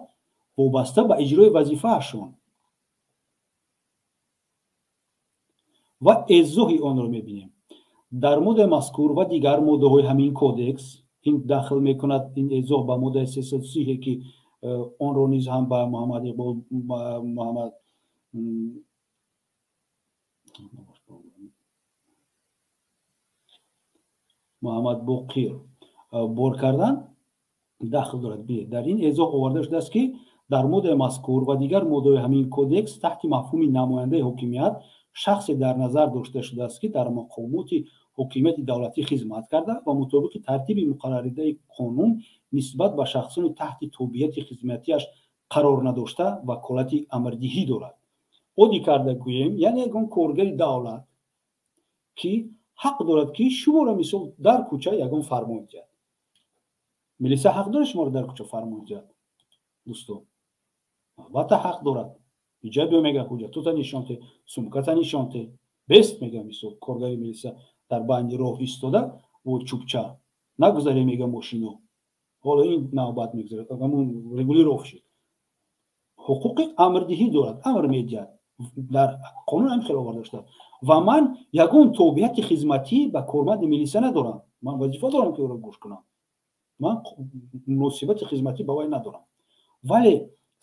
вобаста ба иҷрои вазифаашон. Ва эзоҳи онро мебинем. Дар моддаи мазкур ва дигар моддаҳои ҳамин кодекс, ин дахл мекунад ин эзоҳ ба моддаи 330, ки онро низ ҳам ба Муҳаммад Иқбол Муҳаммадбоқир бор кардан дахл дорад. Бинед, дар ин эзоҳ оварда шудааст, ки дар моддаи мазкур ва дигар моддаҳои ҳамин кодекс таҳти мафҳуми намояндаи ҳокимият шахсе дар назар дошта шудааст, ки дар мақомоти ҳокимияти давлатӣ хизмат карда ва мутобиқи тартиби муқарраршудаи қонун нисбат ба шахсони таҳти тобеияти хизматиаш қарор надошта ваколати амрдиҳӣ дорад. Оддӣ карда гӯем, яъне ягон коргари давлат, ки ҳақ дорад, ки шуморо мисол дар кӯча ягон фармон диҳад. Милиса ҳақ дорад шуморо дар кӯча фармон диҳад, дӯстон? Албатта ҳақ дорад. Иҷа биё, мега, ҳуҷҷатота нишон те, сумката нишон те. Бест, мега, мисол коргари милиса дар байни роҳ истода бо чӯбча, нагузаре, мега, мошино, ҳоло ин навбат мегузарад, ҳамун регулировщик ҳуқуқи амрдиҳӣ дорад, амр медиҳад, дар қонун ҳамин хел оварда шудааст. Ва ман ягон тобеияти хизматӣ ба корманди милиса надорам. Ман вазифа дорам, ки ӯро гӯш кунам, ман муносибати хизматӣ ба вай надорам. Вале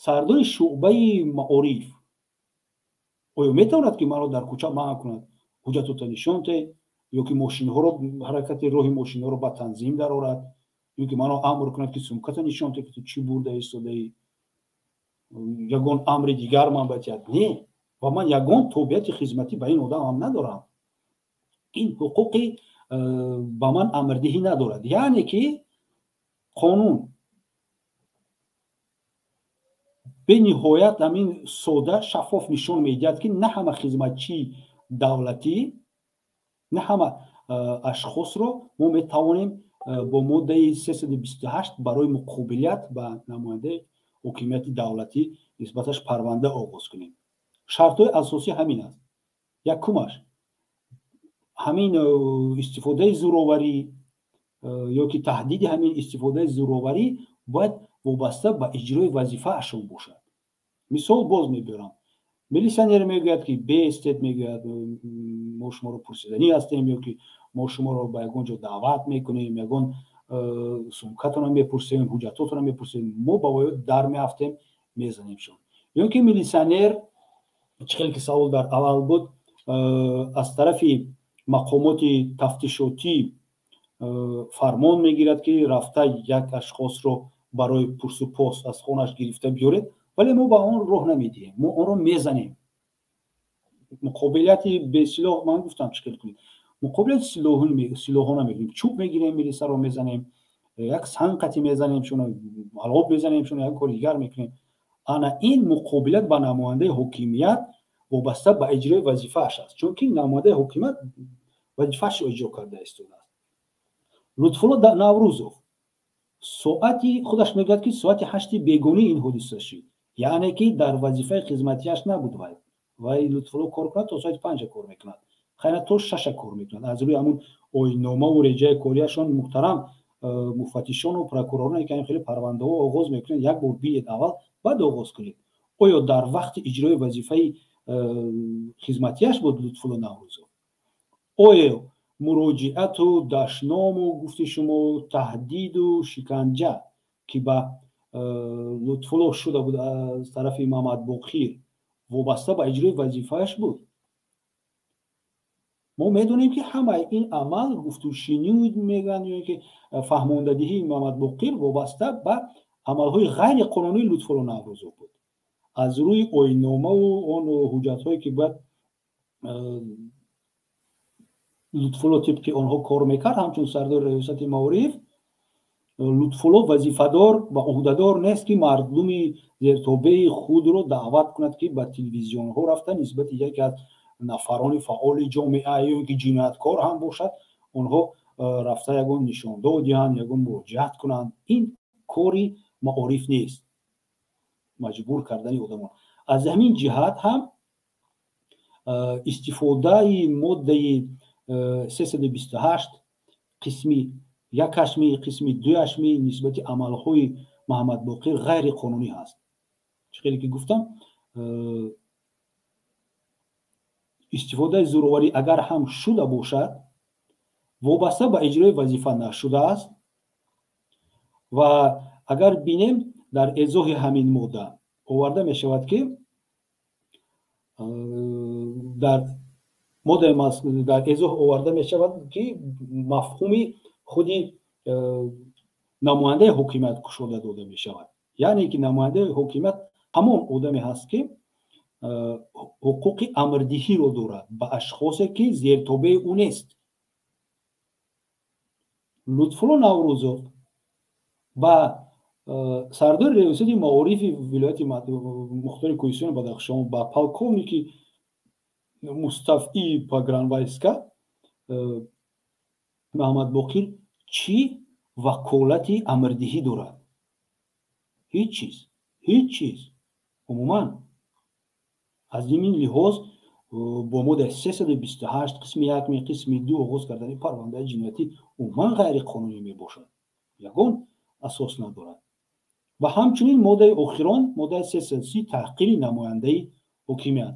сардори шӯъбаи маориф оё метавонад, ки маро дар кӯча манъ кунад, ҳуҷҷатота нишон те, ё ки мошинҳоро, ҳаракати роҳи мошинҳоро ба танзим дарорад, ё ки маро амр кунад, ки сумката нишон те, ки ту чӣ бурда истодаӣ, ягон амри дигар ман батиҳад? Не, ва ман ягон тобеияти хизматӣ ба ин одам ҳам надорам. Ин ҳуқуқи ба ман амрдиҳӣ надорад. Яъне ки қонун бениҳоят ҳамин сода, шаффоф нишон медиҳад, ки на ҳама хизматчии давлатӣ, на ҳама ашхосро мо метавонем бо моддаи 328 барои муқобилият ба намояндаи ҳокимияти давлатӣ нисбаташ парванда оғоз кунем. Шартҳои асосӣ ҳамин аст. Якумаш, ҳамин истифодаи зӯроварӣ ё ки таҳдиди ҳамин истифодаи зӯроварӣ бояд вобаста ба иҷрои вазифаашон бошад. Мисол боз мебиёрам. Милиционер мегӯяд, ки беистед, мегӯяд, мо шуморо пурсиданӣ ҳастем, ё ки мо шуморо ба ягон ҷо даъват мекунем, ягон сумкатонро мепурсем, ҳуҷҷатотонро мепурсем. Мо ба воё дар меафтем, мезанемшон. Ё ки милиционер, чӣ хел ки савол дар аввал буд, аз тарафи мақомоти тафтишотӣ фармон мегирад, ки рафта як ашхосро барои пурсупос аз хонаш гирифта биёред, Вале мо ба он роҳ намедиҳем, мо онро мезанем. Муқобилияти бесилоҳ, ман гуфтам, чӣ хел кунед. Муқобилияти силоҳона мекунем, чӯб мегирем, милисаро мезанем, як санг қати мезанем шуно, алоб мезанем шуно, як кори дигар мекунем. Ана ин муқобилият ба намояндаи ҳокимият вобаста ба иҷрои вазифааш аст, чунки намояндаи ҳокимият вазифаашро иҷро карда истодааст. Лутфулло Наврӯзов соати, худаш мегӯяд, ки соати 8-и бегонӣ ин ҳодиса шид, яъне ки дар вазифаи хизматиаш набуд. Вай, Лутфулло, кор кунад, то соати 5-а кор мекунад, хайна, то 6-а кор мекунад. Аз рӯи ҳамун оинномаву реҷаи кориашон, муҳтарам муфаттишону прокуророне ки хеле парвандаҳо оғоз мекунед, як бор бинед аввал, баъд оғоз кунед. Оё дар вақти иҷрои вазифаи хизматиаш буд Лутфулло Наврӯзов? Оё муроҷиату дашному, гуфти шумо, таҳдиду шиканҷа, ки ба Лутфулло шуда буд аз тарафи Мамадбоқир, вобаста ба иҷрои вазифааш буд? Мо медонем, ки ҳамаи ин амал, гуфтушунид мегӯянд ё ки фаҳмондадиҳии Мамадбоқир, вобаста ба амалҳои ғайриқонунии Лутфулло Наврӯзов буд. Аз рӯи оинномаву он ҳуҷҷатҳое, ки бояд Лутфулло тибқи онҳо кор мекард ҳамчун сардори раёсати маориф, Лутфулло вазифадор ва ӯҳдадор нест, ки мардуми зертобеи худро даъват кунад, ки ба телевизионҳо рафта, нисбати яке аз нафарони фаъоли ҷомеа ё ин ки ҷинояткор ҳам бошад, онҳо рафта ягон нишондод диҳанд, ягон муроҷиат кунанд. Ин кори маориф нест, маҷбур кардани одамон. Аз ҳамин ҷиҳат ҳам истифодаи моддаи 328 қисми якашми, қисми дуяшми нисбати амалҳои Маҳамадбоқир ғайриқонунӣ ҳаст. Чӣ хеле ки гуфтам, истифодаи зӯроварӣ агар ҳам шуда бошад, вобаста ба иҷрои вазифа нашудааст. Ва агар бинем, дар эзоҳи ҳамин модда оварда мешавад, ки дар моддаи дар эзоҳ оварда мешавад, ки мафҳуми худи намояндаи ҳокимият кушода дода мешавад, яъне ки намояндаи ҳокимият ҳамон одаме ҳаст, ки ҳуқуқи амрдиҳиро дорад ба ашхосе, ки зертобеи ӯ нест. Лутфулло Наврӯзов ба сардори раёсати маорифи вилояти мухтори кӯҳистони Бадахшон, ба полковники мустафии погранвойска Маҳамадбоқир чӣ ваколати амрдиҳӣ дорад? Ҳеҷ чиз, ҳеҷ чиз умуман. Аз ин лиҳоз бо моддаи 328 қисми якми, қисми ду оғоз кардани парвандаи ҷиноятӣ умуман ғайриқонунӣ мебошад, ягон асос надорад. Ва ҳамчунин моддаи охирон, моддаи 330, таҳқири намояндаи ҳокимият.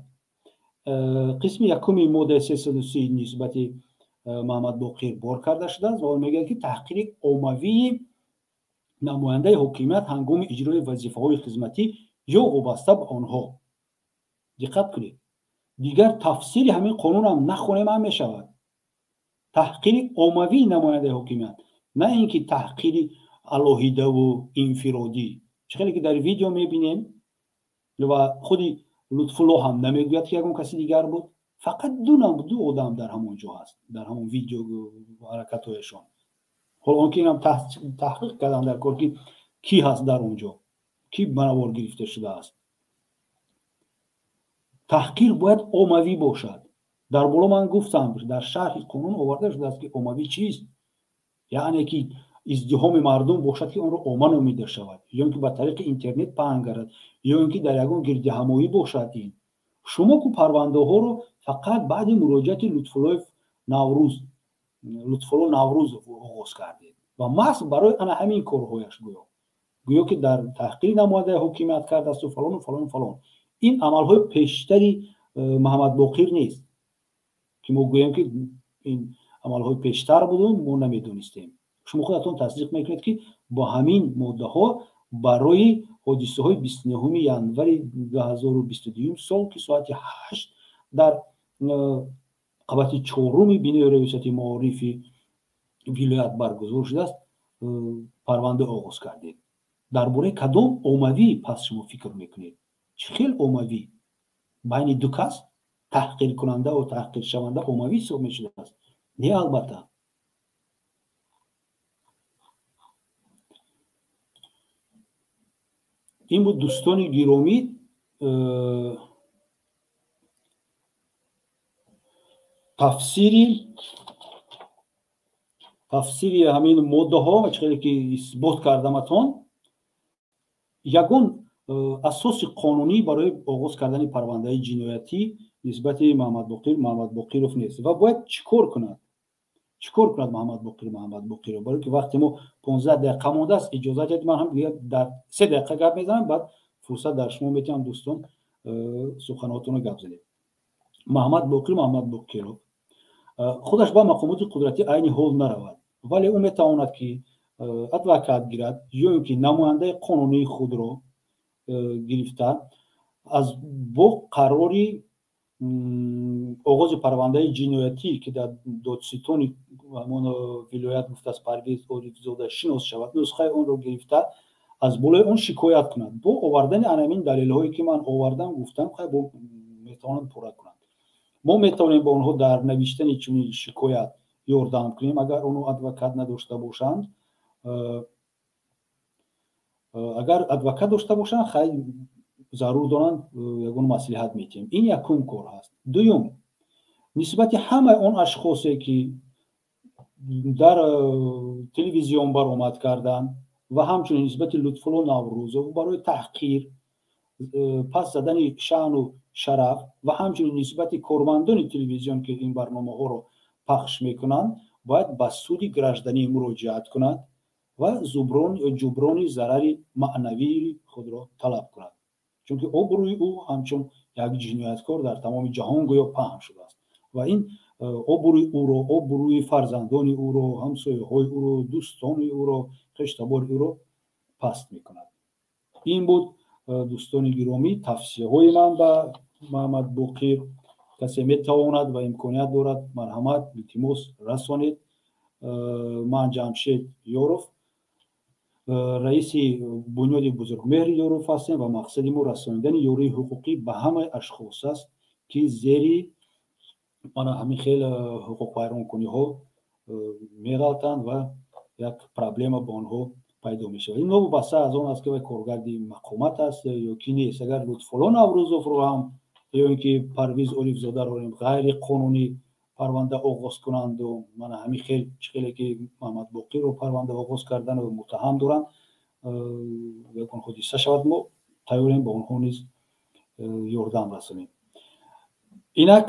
Қисми якуми моддаи 330 нисбати Маҳамадбоқир бор карда шудааст ва он мегӯяд, ки таҳқири оммавии намояндаи ҳокимият ҳангоми иҷрои вазифаҳои хизматӣ ё вобаста ба онҳо. Диққат кунед, дигар тафсири ҳамин қонунам нахонем ҳам мешавад. Таҳқири оммавии намояндаи ҳокимият, на ин ки таҳқири алоҳидаву инфиродӣ, чӣ хеле ки дар видео мебинем. Ва худи Лутфулло ҳам намегӯяд, ки ягон каси дигар буд, фақат ду одам дар ҳамон ҷо ҳаст, дар ҳамон видео ҳаракатҳояшон. Ҳоло он ки инам таҳқиқ кардан дар кор, ки кӣ ҳаст дар он ҷо, кӣ ба навор гирифта шудааст. Таҳқир бояд оммавӣ бошад. Дар боло ман гуфтам, дар шарҳи қонун оварда шудааст, ки оммавӣ чист, яъне ки издиҳоми мардум бошад, ки онро омма номида шавад, ё ин ки ба тариқи интернет паҳн гардад, ё ин ки дар ягон гирдиҳамоӣ бошад. Ин шумо ку парвандаҳоро фақат баъди муроҷиати Лутфуллоев Наврӯз, Лутфулло Наврӯзов оғоз кардед ва маҳз барои ана ҳамин корҳояш, гӯё ки дар таҳқири намояндаи ҳокимият кардаасту фалону фалону фалон. Ин амалҳои пештари Маҳамадбоқир нест, ки мо гӯем, ки ин амалҳои пештар буду мо намедонистем. Шумо худатон тасдиқ мекунед, ки бо ҳамин моддаҳо барои ҳодисаҳои 29 январи 2022 сол, ки соати 8 дар қабати чоруми бинои раёсати маорифи вилоят баргузор шудааст, парванда оғоз кардед. Дар бораи кадом оммавӣ пас шумо фикр мекунед? Чӣ хел оммавӣ? Байни ду кас таҳқиркунандаву таҳқиршаванда оммавӣ ҳисоб мешудааст? Не, албатта. Ин буд, дӯстони гиромӣ, тафсири ҳамин моддаҳо ва чӣ хеле ки исбот кардаматон, ягон асоси қонунӣ барои оғоз кардани парвандаи ҷиноятӣ нисбати Маҳаммадбоқир Маҳаммадбоқиров нест. Ва бояд чӣ кор кунад? Чӣ кор кунад Маҳаммадбоқир Маҳаммадбоқиров? Барои ки вақте мо 15 дақиқа мондааст, иҷозат диҳед, ман ҳам дар 3 дақиқа гап мезанам, баъд фурсат дар шумо метиҳам, дӯстон, суханотонро гап занед. Маҳаммадбоқир Маҳаммадбоқиров худаш ба мақомоти қудратӣ айни ҳол наравад, вале ӯ метавонад ки адвокат гирад ё ин ки намояндаи қонунии худро гирифта аз бо қарори оғози парвандаи ҷиноятӣ, ки дар додситони ҳамон вилоят гуфтааст Парвиз Орифзода шинос шавад, нусхаи онро гирифта аз болои он шикоят кунад бо овардани анамин далелҳое ки ман овардам, гуфтам, хай бо метавонанд пурра кунанд. Мо метавонем ба онҳо дар навиштани чунин шикоят ёрдам кунем, агар онҳо адвокат надошта бошанд. Агар адвокат дошта бошанд, хай зарур доранд, ягон маслиҳат метиҳем. Ин якум кор ҳаст. Дуюм, нисбати ҳамаи он ашхосе ки дар телевизион баромад карданд ва ҳамчунин нисбати Лутфулло Наврӯзов барои таҳқир, пас задани шаъну шараф ва ҳамчунин нисбати кормандони телевизион, ки ин барномаҳоро пахш мекунанд, бояд ба суди гражданӣ муроҷиат кунад ва ҷуброни зарари маънавии худро талаб кунад, чунки обрӯи ӯ ҳамчун як ҷинояткор дар тамоми ҷаҳон гӯё паҳн шудааст ва ин обрӯи ӯро, обрӯи фарзандони ӯро, ҳамсояҳои ӯро, дӯстони ӯро, хештабори ӯро паст мекунад. Ин буд, дӯстони гиромӣ, тавсияҳои ман ба Маҳаммадбоқир. Касе метавонад ва имконият дорад, марҳамат, илтимос, расонед. Ман Ҷамшед Ёров, раиси бунёди Бузургмеҳри Ёров ҳастем ва мақсади мо расонидани ёрии ҳуқуқӣ ба ҳамаи ашхос аст, ки зери мана ҳамин хел ҳуқуқвайронкуниҳо меғалтанд ва як проблема ба онҳо пайдо мешавад. Ин новобаста аз он аст, ки вай коргарди мақомат аст ё ки нест. Агар Лутфулло Наврӯзовро ҳам ё ин ки Парвиз Орифзодаро ғайриқонунӣ парванда оғоз кунанду мана ҳамин хел чӣ хеле ки Маҳаммадбоқирро парванда оғоз кардану муттаҳам доранд, ягон ҳодиса шавад, мо тайёрем ба онҳо низ ёрдам расонем. Инак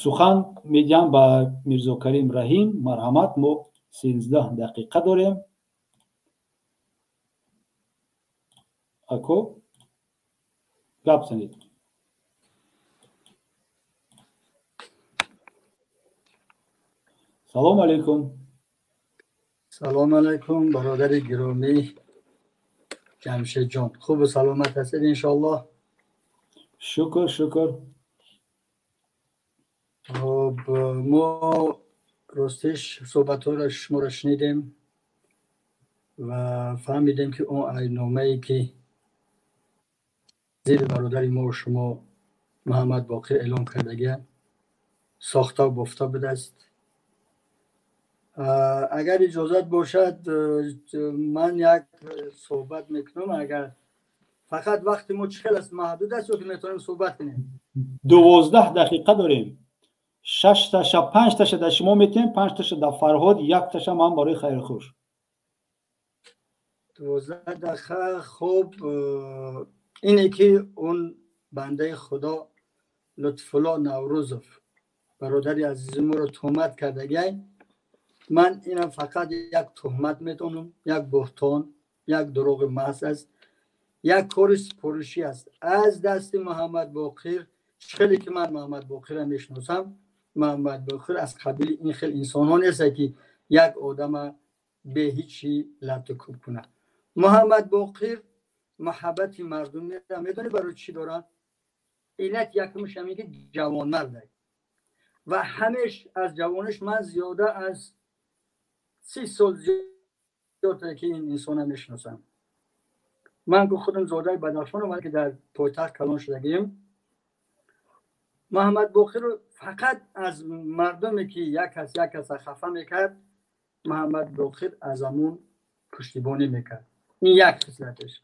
сухан медиҳам ба Мирзокарим Раҳим. Марҳамат, мо 13 дақиқа дорем. Ако, гап занед. Салом алейкум. Салом алейкум, бародари гиромӣ Ҷамшедҷон. Хубу саломат ҳастед, иншоаллоҳ? Шукр, шукр. Хоб, мо ростиш суҳбатҳоро шуморо шунидем ва фаҳмидем, ки он айномае ки зери бародари мо шумо Муҳаммад Боқир эълон кардагия, сохта бофта будааст. Агар иҷозат бошад, ман як суҳбат мекунам. Агар фақат вақти мо чӣ хел аст, маҳдуд аст ё ки метавонем суҳбат кунем? 12 дақиқа дорем. Шашташа, панҷташа дар шумо метиҳем, панҷташа дар Фарҳод, якташа ман барои хайрхуш. 12 дақиқа. Хуб, ине ки он бандаи худо Лутфулло Наврӯзов, бародари азизи моро туҳмат кардагиай, ман инам фақат як туҳмат медонам, як буҳтон, як дурӯғи маҳз аст, як кори супоришӣ аст аз дасти Муҳаммад Боқир. Хеле ки ман Муҳаммад Боқирро мешиносам, Муҳаммад Боқир аз қабили ин хел инсонҳо нест, ки як одама бе ҳичи латту кӯб кунад. Муҳаммад Боқир муҳаббати мардумиро медонӣ барои чӣ дорад? Иллат якумш ҳамин ки ҷавонмард аст ва ҳамеш аз ҷавониш, ман зиёда аз 30 сол зиёд ки ин инсона мешиносам. Ман гуфт худам зодаи Бадахшонам, вале ки дар пойтахт калон шудагием. Муҳаммад Боқир фақат аз мардуме ки як кас як каса хафа мекард, Муҳаммад Боқир аз ҳамун пуштибонӣ мекард. Ин як хислаташ.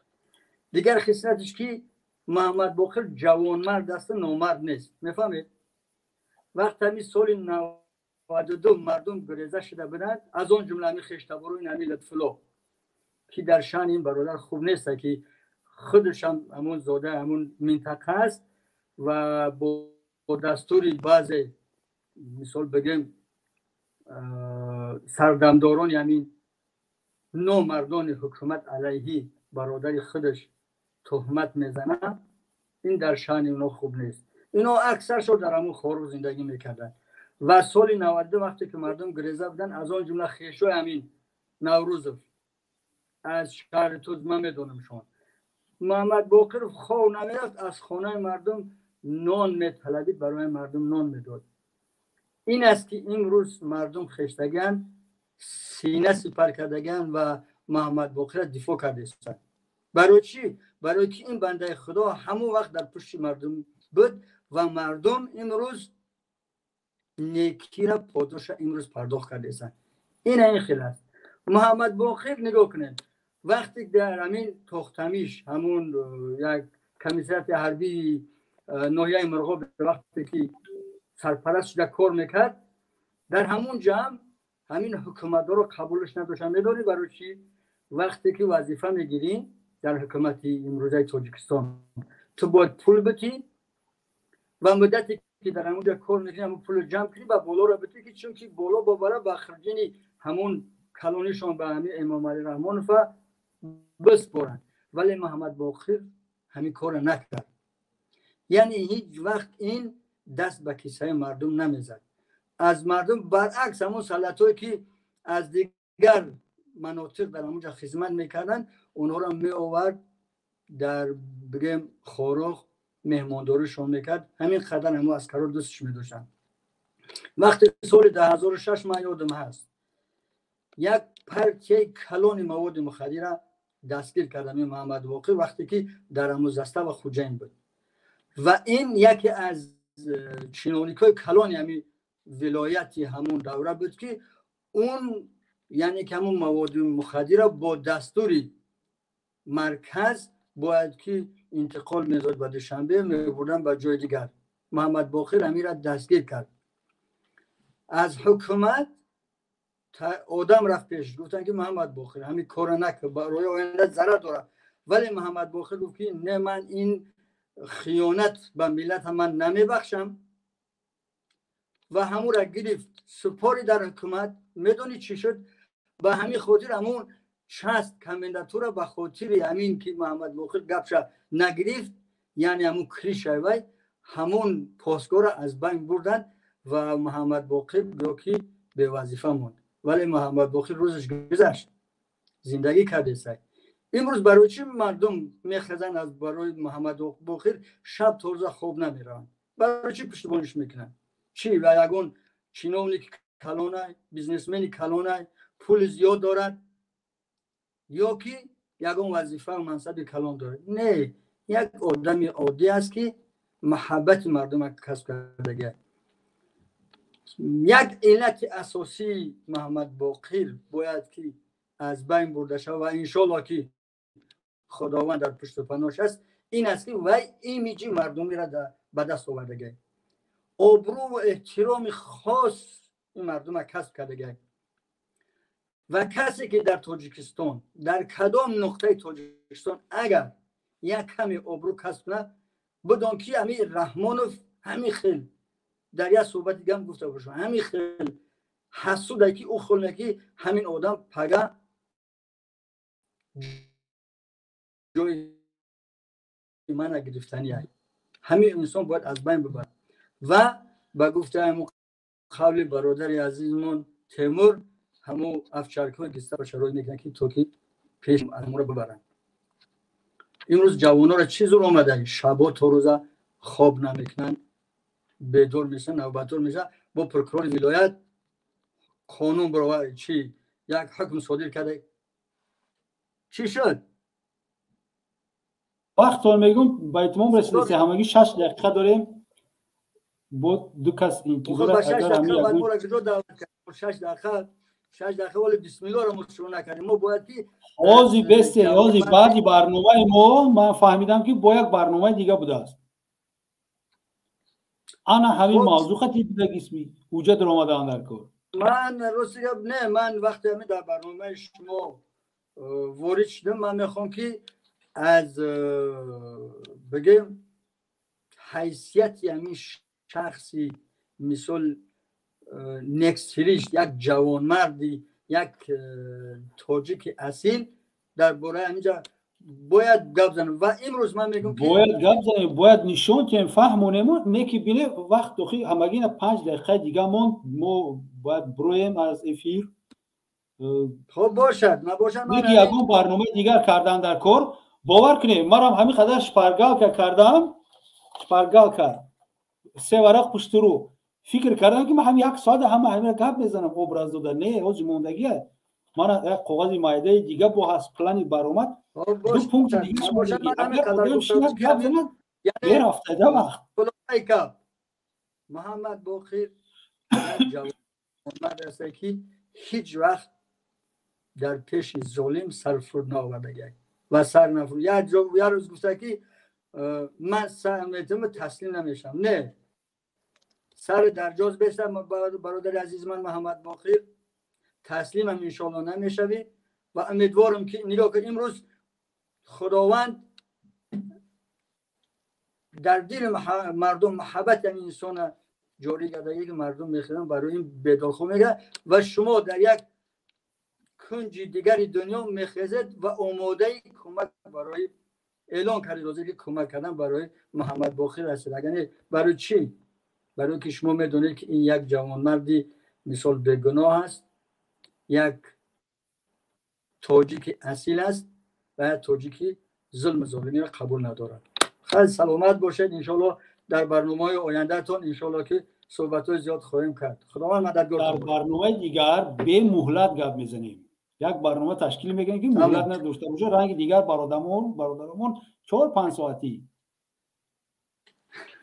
Дигар хислаташ ки Муҳаммад Боқир ҷавонмард аст, номард нест. Мефаҳмед? Вақт ҳамин соли 92 мардум гуреза шуда буданд, аз он ҷумла ҳамин хештаборои ҳамин Лутфулло, ки дар шаъни ин бародар хуб нест, ки худашам ҳамун зода ҳамун минтақа аст ва бо дастури баъзе, мисол бигем, сардамдорони ҳамин номардони ҳукумат алайҳи бародари худаш туҳмат мезанад, ин дар шаъни оно хуб нест. Ино аксаршо дар ҳамун Хоруғ зиндагӣ мекарданд ва соли 92 вақте ки мардум гуреза буданд, аз он ҷумла хешои ҳамин Наврӯзов аз шаҳри Туз, ман медонамшон, Муҳаммад Боқиров хов намерафт, аз хонаи мардум нон металабид, барои мардум нон медод. Ин аст ки имрӯз мардум хештагианд, сина сипар кардагианд ва Муҳаммад Боқирро дифоъ кардаистанд. Барои чӣ? Барои ки ин бандаи Худо ҳамон вақт дар пушти мардум буд ва мардум имрӯз некира подоша имрӯз пардохт кардаистанд. Ин ин хел аст. Муҳаммад Боқир нигоҳ кунед, вақте дар ҳамин Тохтамиш, ҳамун як комиссариати ҳарбии ноҳияи Мурғоб, вақте ки сарпараст шуда кор мекард, дар ҳамун ҷамъ ҳамин ҳукуматдорро қабулаш надоштанд. Медонӣ барои чӣ? Вақте ки вазифа мегирӣ дар ҳукумати имрӯзаи Тоҷикистон, ту бояд пул битӣ ва муддате ки дар ҳамун ҷо кор мекунӣ, ҳамун пулро ҷамъ кунӣ ва болоро битӣ, ки чунки боло бобара ба хирҷини ҳамун калонишон ба ҳамин Эмомалӣ Раҳмонова биспоранд. Вале Муҳаммад Боқир ҳамин корро накард. Яъне ҳеҷ вақт ин даст ба кисаи мардум намезад. Аз мардум баръакс, ҳамон салатҳое ки аз дигар манотиқ дар ҳамон ҷо хизмат мекарданд, онҳоро меовард дар, бигем, Хоруғ меҳмондоришон мекард. Ҳамин қадар ҳамон аскарро дӯстш медоштанд. Вақте соли 2006, ман ёдам ҳаст, як партияи калони маводи мухаддира дастгир кард ҳамин Муҳаммад Боқир, вақте ки дар ҳамун застава Хуҷайн буд. Ва ин яке аз чиновникҳои калони ҳамин вилояти ҳамун давра буд, ки он, яъне ки ҳамун маводи мухаддира бо дастури марказ бояд ки интиқол медод ба Душанбе, мебурдан ба ҷои дигар. Муҳаммад Боқир ҳаминра дастгир кард. Аз ҳукумат одам рафт пеш, гуфтанд ки Муҳаммад Боқир, ҳамин корро накун, барои оянда зарар дорад. Вале Муҳаммад Боқир гуфт ки не, ман ин хиёнат ба миллат ман намебахшам ва ҳамонро гирифт, супори дар ҳукумат. Медонӣ чӣ шуд? Ба ҳамин хотир ҳамун часть комендатура ба хотири ҳамин ки Муҳаммад Боқир гапша нагирифт, яъне ҳамун кришай вай, ҳамун постгоҳро аз байн бурданд ва Муҳаммад Боқир гӯё ки бевазифа монд. Вале Муҳаммад Боқир рӯзаш гузашт, зиндагӣ кардесай. Имрӯз барои чӣ мардум мехезанд аз барои Муҳаммад Боқир шаб то рӯза хоб намераванд? Барои чӣ пуштибониш мекунанд? Чӣ ва ягон чиновники калонай, бизнесмени калонай, пули зиёд дорад ё ки ягон вазифа мансаби калон дорад? Не, як одами оддӣ аст, ки маҳаббати мардума касб кардагиаст. Як иллати асосии Муҳаммад Боқир бояд ки аз байн бурда шавад ва иншоалло ки Худованд дар пушту паноҳш аст, ин аст ки вай имиҷи мардумиро ба даст овардагиаст, обрӯ ва эҳтироми хос ин мардума касб кардагиаст. Ва касе ки дар Тоҷикистон, дар кадом нуқтаи Тоҷикистон агар як каме обрӯ касб кунад, бидон ки ҳамин Раҳмонов ҳамин хел, дар як суҳбати дигам гуфта бошам, ҳамин хел ҳасуде ки ӯ хел ки ҳамин одам пага ҷои мана гирифтани ай. Ҳамин инсон бояд аз байн бибарад. Ва ба гуфтаи ҳамун қавли бародари азизмон Темур, ҳамун афчаркҳои гестапо шароит мекунанд, ки то ки пеш ҳамонро бибаранд. Имрӯз ҷавононро чӣ зур омада, шабо то рӯза хоб намекунанд, бедор мешаванд, навбатдор мешаванд. Бо прокурори вилоят қонун баровар, чи як ҳукм содир карда, чӣ шуд? Вақтон мегум ба итмом расидаси, ҳамагӣ 6 дақиқа дорем, бо ду кас интизор. Агар ҳамин 6 дақиқа, 6 дақиқа, вале бисмиллоҳро мо шурӯъ накардем. Мо бояд ки ҳози бесте, ҳози баъди барномаи мо ман фаҳмидам, ки бо як барномаи дига будааст. Ана ҳамин мавзӯъ хати будагисми ҳуҷҷат омадаанд дар кор. Ман рости гап не, ман вақте ҳамин дар барномаи шумо ворид шудам, ман мехоҳам ки аз бигем ҳайсияти ҳамин шахси, мисол, нексиришт, як ҷавонмарди, як тоҷики асил дар бораи ҳаминҷа бояд гап занем. Ва имрӯз ман мегӯям, ки бояд гап занем, бояд нишон диҳем, фаҳмонему. Не ки бине, вақт охи ҳамагина 5 дақиқаи дига монд, мо бояд бироем аз эфир. Хоб, бошад, набошад. Не ки ягон барномаи дигар кардан дар кор. Бовар кунем, марам ҳамин қадар шпаргалка кардам, шпаргалка се варақ пуштурӯ фикр кардам, ки ман ҳам як соата ҳама ҳамина гап мезанам, образ дода. Не, ҳози мондагия мана як коғази майдаи дига бо ҳаст, плани баромад, ду пункти дига гап занад, мерафтада вақт. Муҳаммад Боқир ҷавонмард аст, ки ҳеҷ вақт дар пеши золим сар фуруд наовардагиак ва сар нафуруд. Як рӯз гуфта, ки ман сар метавонам, таслим намешавам. Не, сар дар ҷоз беста, бародари азизи ман Муҳаммад Боқир, таслимам иншоалло намешавӣ. Ва умедворам, ки нигоҳ кун, имрӯз Худованд дар дили мардум муҳаббати ҳамин инсона ҷорӣ кардагӣ, ки мардум мехӯранд барои ин бедорхо мегӯяд. Ва шумо дар як кунҷи дигари дунё мехезед ва омодаи кӯмак барои эълон кардед, ҳозир ки кӯмак кардан барои Муҳаммад Боқир ҳастед. Агар не, барои чӣ? Барои ки шумо медонед, ки ин як ҷавонмарди, мисол, бегуноҳ аст, як тоҷики асил аст ва як тоҷики зулму золимиро қабул надорад. Хеле саломат бошед. Иншоалло дар барномаҳои ояндатон иншоалло ки суҳбатҳои зиёд хоҳем кард. Худованд мададгор. Дар барномаи дигар бемуҳлат гап мезанем. Як барнома ташкил мекунем, ки муҳлат надошта боша, ранги дигар бародарамон 4-5 соатӣ.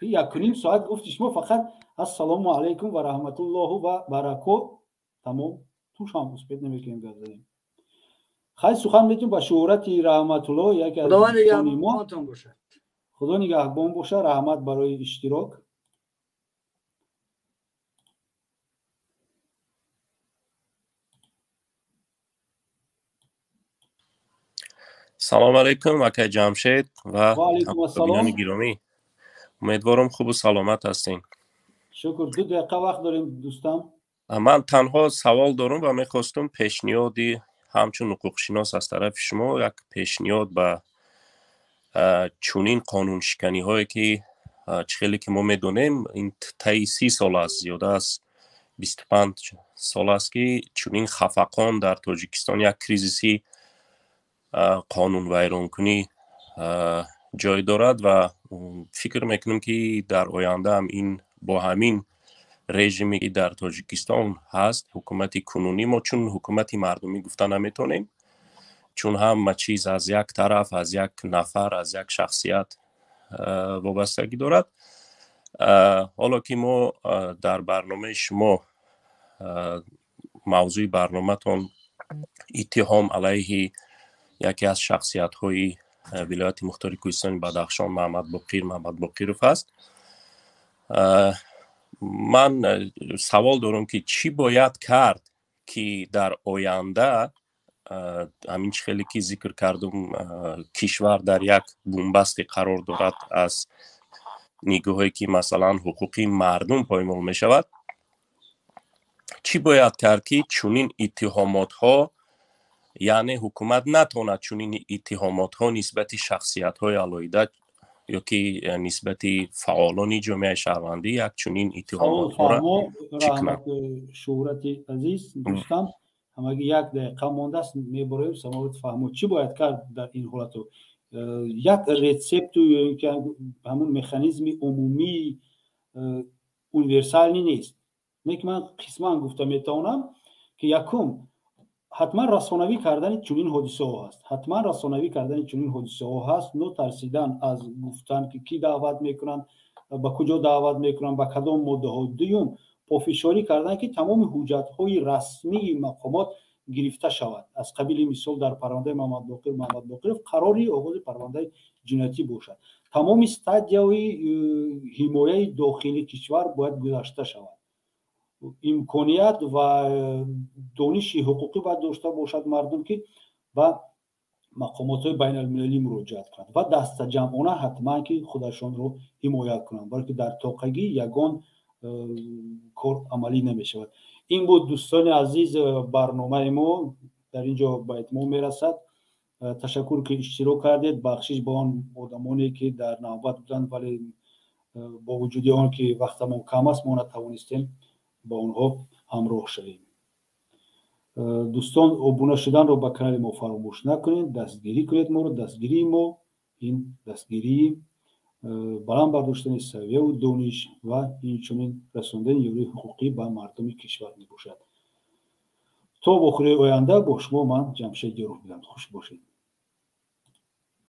1.5 соат гуфти шумо фақат ассалому алайкум ва раҳматуллоҳу ва баракот, тамом, тушам успеть намекунем гап занем. Хай, сухан метунем ба Шӯҳрати Раҳматулло, яке аз дӯстони мо. Худо нигаҳбон боша. Раҳмат барои иштирок. Салом алейкум, акай Ҷамшед ва тамошобинони гиромӣ. Умедворам, хубу саломат ҳастем. Шукр. 2 дақиқа вақт дорем, дӯстам. Ман танҳо савол дорам ва мехостум пешниҳоди ҳамчун ҳуқуқшинос аз тарафи шумо, як пешниҳод ба чунин қонуншиканиҳое, ки чӣ хеле ки мо медонем, ин таи 30 сол аст, зиёда аз 25 сол аст, ки чунин хафақон дар Тоҷикистон, як кризиси қонунвайронкунӣ ҷой дорад. Ва фикр мекунем, ки дар ояндаам ин бо ҳамин режиме, ки дар Тоҷикистон ҳаст, ҳукумати кунунӣ, мо чун ҳукумати мардумӣ гуфта наметонем, чун ҳама чиз аз як тараф, аз як нафар, аз як шахсият вобастагӣ дорад. Ҳоло ки мо дар барномаи шумо, мавзӯи барноматон иттиҳом алайҳи яке аз шахсиятҳои вилояти мухтори Кӯҳистони Бадахшон Маҳаммадбоқир Маҳаммадбоқиров аст, ман савол дорам, ки чӣ бояд кард, ки дар оянда ҳамин чӣ хеле ки зикр кардум, кишвар дар як бунбасте қарор дорад аз нигоҳе ки, масалан, ҳуқуқи мардум поймол мешавад, чӣ бояд кард, ки чунин иттиҳомотҳо, яъне ҳукумат натавонад чунин иттиҳомотҳо нисбати шахсиятҳои алоҳида ё ки нисбати фаъолони ҷомеаи шаҳрвандӣ як чунин иттиҳомотҳоро чӣ кунад? Шӯҳрати азиз, дӯстам, ҳамагӣ 1 дақиқа мондааст, мебароем. Самоват фаҳмо, чӣ бояд кард дар ин ҳолату? Як рецепту ё ин ки ҳамун механизми умумии универсалӣ нест. Не ки ман қисман гуфта метавонам, ки якум Ҳатман расонавӣ кардани чунин ҳодисаҳо ҳаст, ҳатман расонавӣ кардани чунин ҳодисаҳо ҳаст. Нотарсидан аз гуфтан, ки кӣ даъват мекунанд, ба куҷо даъват мекунанд, ба кадом моддаҳо. Дуюм, пофишорӣ кардан, ки тамоми ҳуҷҷатҳои расмии мақомот гирифта шавад, аз қабили мисол дар парвандаи Муҳаммадбоқир Муҳаммадбоқиров қарори оғози парвандаи ҷиноятӣ бошад. Тамоми стадияҳои ҳимояи дохили кишвар бояд гузашта шавад. Имконият ва дониши ҳуқуқӣ бояд дошта бошад мардум, ки ба мақомотҳои байналмилалӣ муроҷиат кунанд ва дастаҷамъона ҳатман ки худашонро ҳимоят кунанд, балки дар тоқагӣ ягон кор амалӣ намешавад. Ин буд, дӯстони азиз, барномаи мо дар ин ҷо ба итмом мерасад. Ташаккур, ки иштирок кардед. Бахшиш ба он одамоне, ки дар навбат буданд, вале бо вуҷуди он ки вақтамон кам аст, мо натавонистем ба онҳо ҳамроҳ шавем. Дӯстон, обуна шуданро ба канали мо фаромӯш накунед, дастгирӣ кунед моро. Дастгирии мо ин дастгирии баланд бардоштани савияву дониш ва инчунин расондани ёрии ҳуқуқӣ ба мардуми кишвар мебошад. То вохӯрии оянда бо шумо ман Ҷамшед Ёров будам. Хуш бошед.